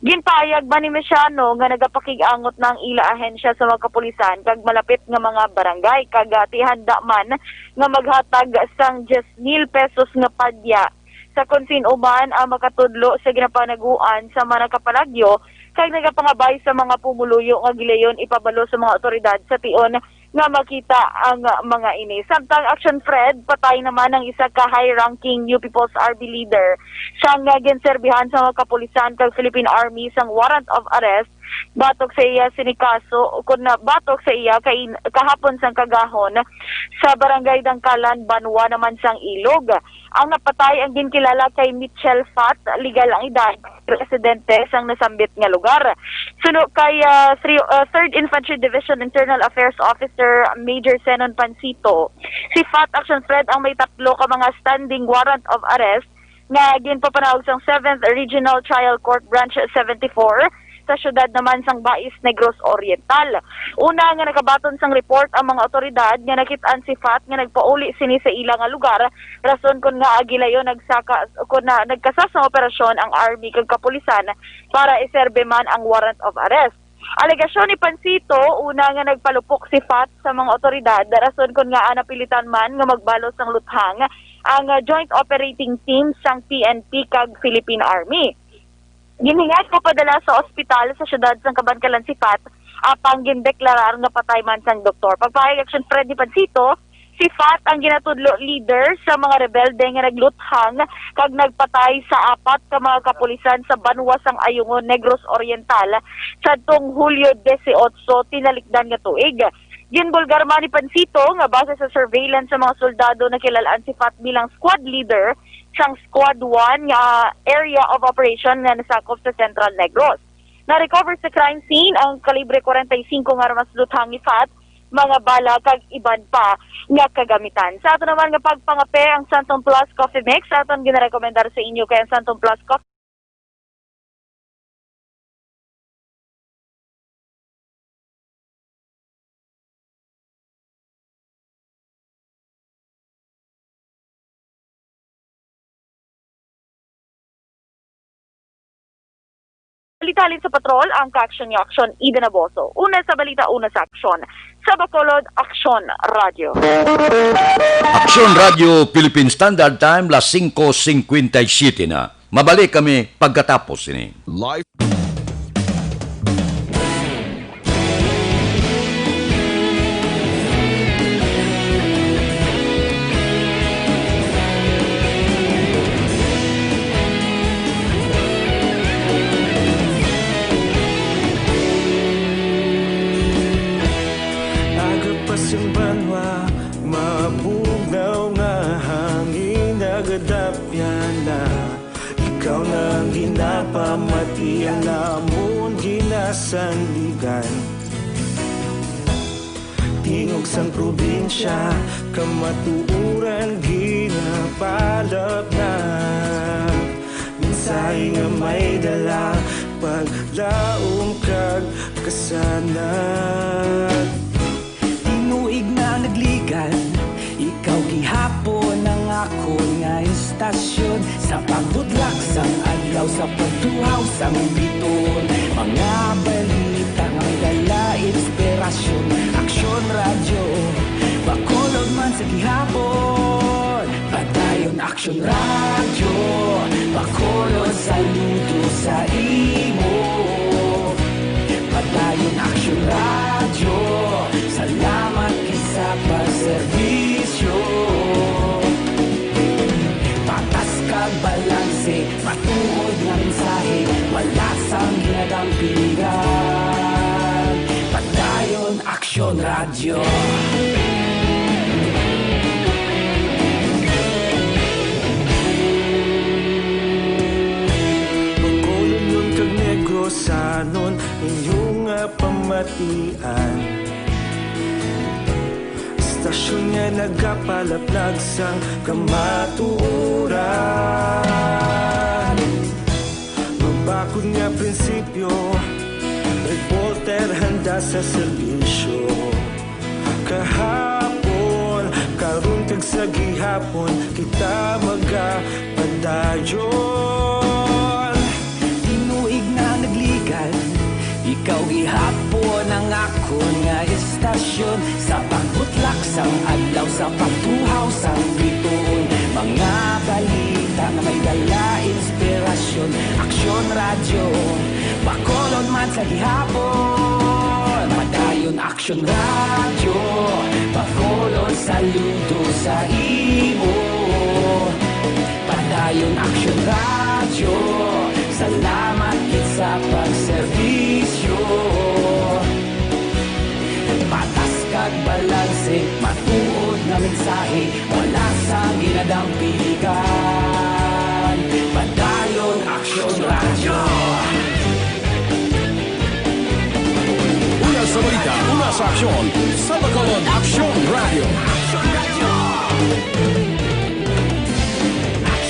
Ginpahayag man ni Mesiano nga nagapakig-angot na ang ila ahensya sa mga kapulisan kag malapit nga mga barangay, kag, ah, tihanda man nga maghatag sang diyes mil pesos nga padya sa kon sin-o man ang makatudlo sa ginapanaguan sa mga nakapalagyo, kag nagapangabay sa mga pumuluyo nga gilayon ipabalo sa mga awtoridad sa tion nga makita ang mga ini. Samtang Action Fred, patay naman ang isa ka high-ranking New People's Army leader sang, ah, ginserbihan sa mga kapulisan kag Philippine Army sang warrant of arrest batok sa iya sini kaso, kun na batok sa iya kay kahapon sang kagahon sa Barangay Dangkalan, banwa naman sang Ilog. Ang napatay ang ginkilala kay Mitchell Fat, legal ang edad, residente sang nasambit nga lugar. Suno kay, ah, three, ah, Third Infantry Division Internal Affairs Officer Major Zenon Pansito, si Fat Action Fred ang may tatlo ka mga standing warrant of arrest nga ginpapanawag sang Seventh Regional Trial Court Branch seventy-four sa siyudad naman sang Bais, Negros Oriental. Una nga nakabaton sang report ang mga awtoridad nga nakit-an si Fat nga nagpauli sini sa ila nga lugar, rason kon ngaa gilayon nagsaka, kon na, nagkasa sang operasyon ang army kag kapulisan para iserbe man ang warrant of arrest. Alegasyon ni Pansito, una nga nagpalupok si Fat sa mga awtoridad, rason kon ngaa napilitan man nga magbalo sang luthang ang, ah, Joint Operating Team sang P N P kag Philippine Army. Ginhingad mapadala sa ospital sa siyudad sang Kabankalan si Fat, apang gindeklarar nga patay man sang doktor. Pagpahayag Action Fred ni Pansito, si Fat ang ginatudlo leader sa mga rebelde nga nagluthang kag nagpatay sa apat ka mga kapulisan sa banwa sang Ayungon, Negros Oriental, sadtong Hulyo dieciocho, tinalikdan nga tuig. Ginbulgar man ni Pansito nga base sa surveillance sa mga soldado, nakilal-an si Fat bilang squad leader sang Squad one nga area of operation nga nasakop sa Central Negros. Na-recover sa crime scene ang kalibre forty-five nga armas luthang ni Fat, mga bala kag iban pa nga kagamitan. Sa ato naman nga pagpangape, ang Santon Plus Coffee Mix aton ginarekomendar sa inyo kay ang Santon Plus Coffee Balita halin sa patrol, ang ka-aksyon ni Aksyon Eden Aboso. Una sa balita, una sa aksyon. Sa Bacolod, Aksyon Radyo. Aksyon Radyo Philippine Standard Time, las singko singkwenta y siyete na. Mabalik kami pagkatapos sini. Live. Aga pa sing banwa, mabugnaw nga hangin, nagadapyan na. Ikaw na ang ginapamati, ang amon ginasandigan. Tingog sang probinsya, kamatuoran ginapalapnap. Mensahe nga may dala, paglaom kag kasanag. Tinuig na nagligan, ikaw gihapon ang akon nga istasyon. Sa pagbudlak sang adlaw, sa pagtuhaw sang biton, mga balita nga may dala inspirasyon. Aksyon Radyo, Bacolod man sa gihapon. Padayon Aksyon Radyo, Bacolod, saludo sa imo. Padayon Aksyon Radyo, salamat gid sa pagserbisyo. Patas kag balanse, matuod nga mensahe, wala sang ginadampigan. Padayon Aksyon Radyo. Bacolodnon kag Negrosanon, inyo nga pamatian. Estasyon nga nagapalaplag sang kamatuoran. Mabakod nga prinsipyo, reporter handa sa serbisyo. Kahapon, karon kag sa gihapon, kita magapadayon. Tinuig na nagligad, ikaw gihapon ang akon nga estasyon. Sa pagbutlak sang adlaw, sa pagtuhaw sang bituon, mga balita nga may dala inspirasyon. Aksyon Radyo, Bacolod man sa gihapon. Padayon Aksyon Radyo, Bacolod, saludo sa imo. Padayon Aksyon Radyo, salamat gid sa pagserbisyo. Patas kag balanse, matuod nga mensahe, wala sang ginadampigan. Padayon Aksyon Radyo. Una sa balita, una sa aksyon, sa Bacolod Aksyon Radyo.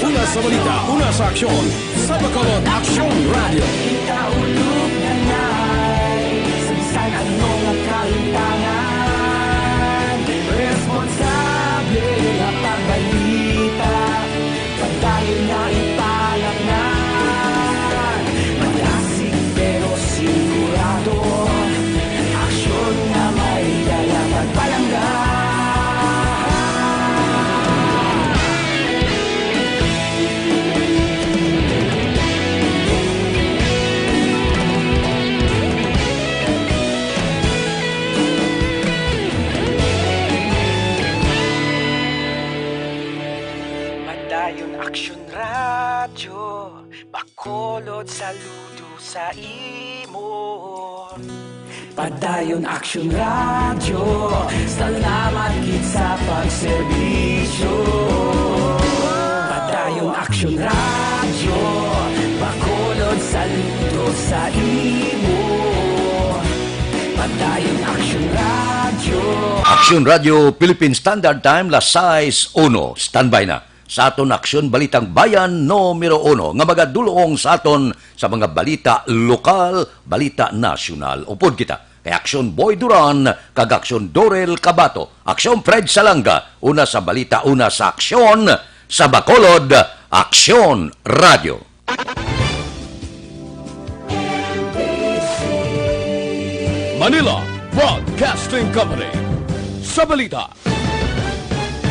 Una sa balita, una sa aksyon, sa Bacolod Aksyon Radyo. Kita ulog na nay, sa bisan ano nga kalimtangan, responsable nga pagbalita, padayon nga ipalapnan. Malasig pero sigurado, aksyon nga may dala pagpalangga. Padayon Aksyon Radyo, Bacolod, saludo sa imo. Padayon Aksyon Radyo, salamat gid sa pagserbisyo. Padayon Aksyon Radyo, Bacolod, saludo sa imo. Padayon Aksyon Radyo. Aksyon Radyo, Philippine Standard Time, las sais uno. Standby na sa aton Aksyon Balitang Bayan numero uno nga magadulong sa aton sa mga balita lokal, balita nasyonal. Upod kita kay Aksyon Boy Duran kag Aksyon Dorel Cabato, Aksyon Fred Salanga, una sa balita, una sa aksyon, sa Bacolod, Aksyon Radyo. Manila Broadcasting Company. Sa balita,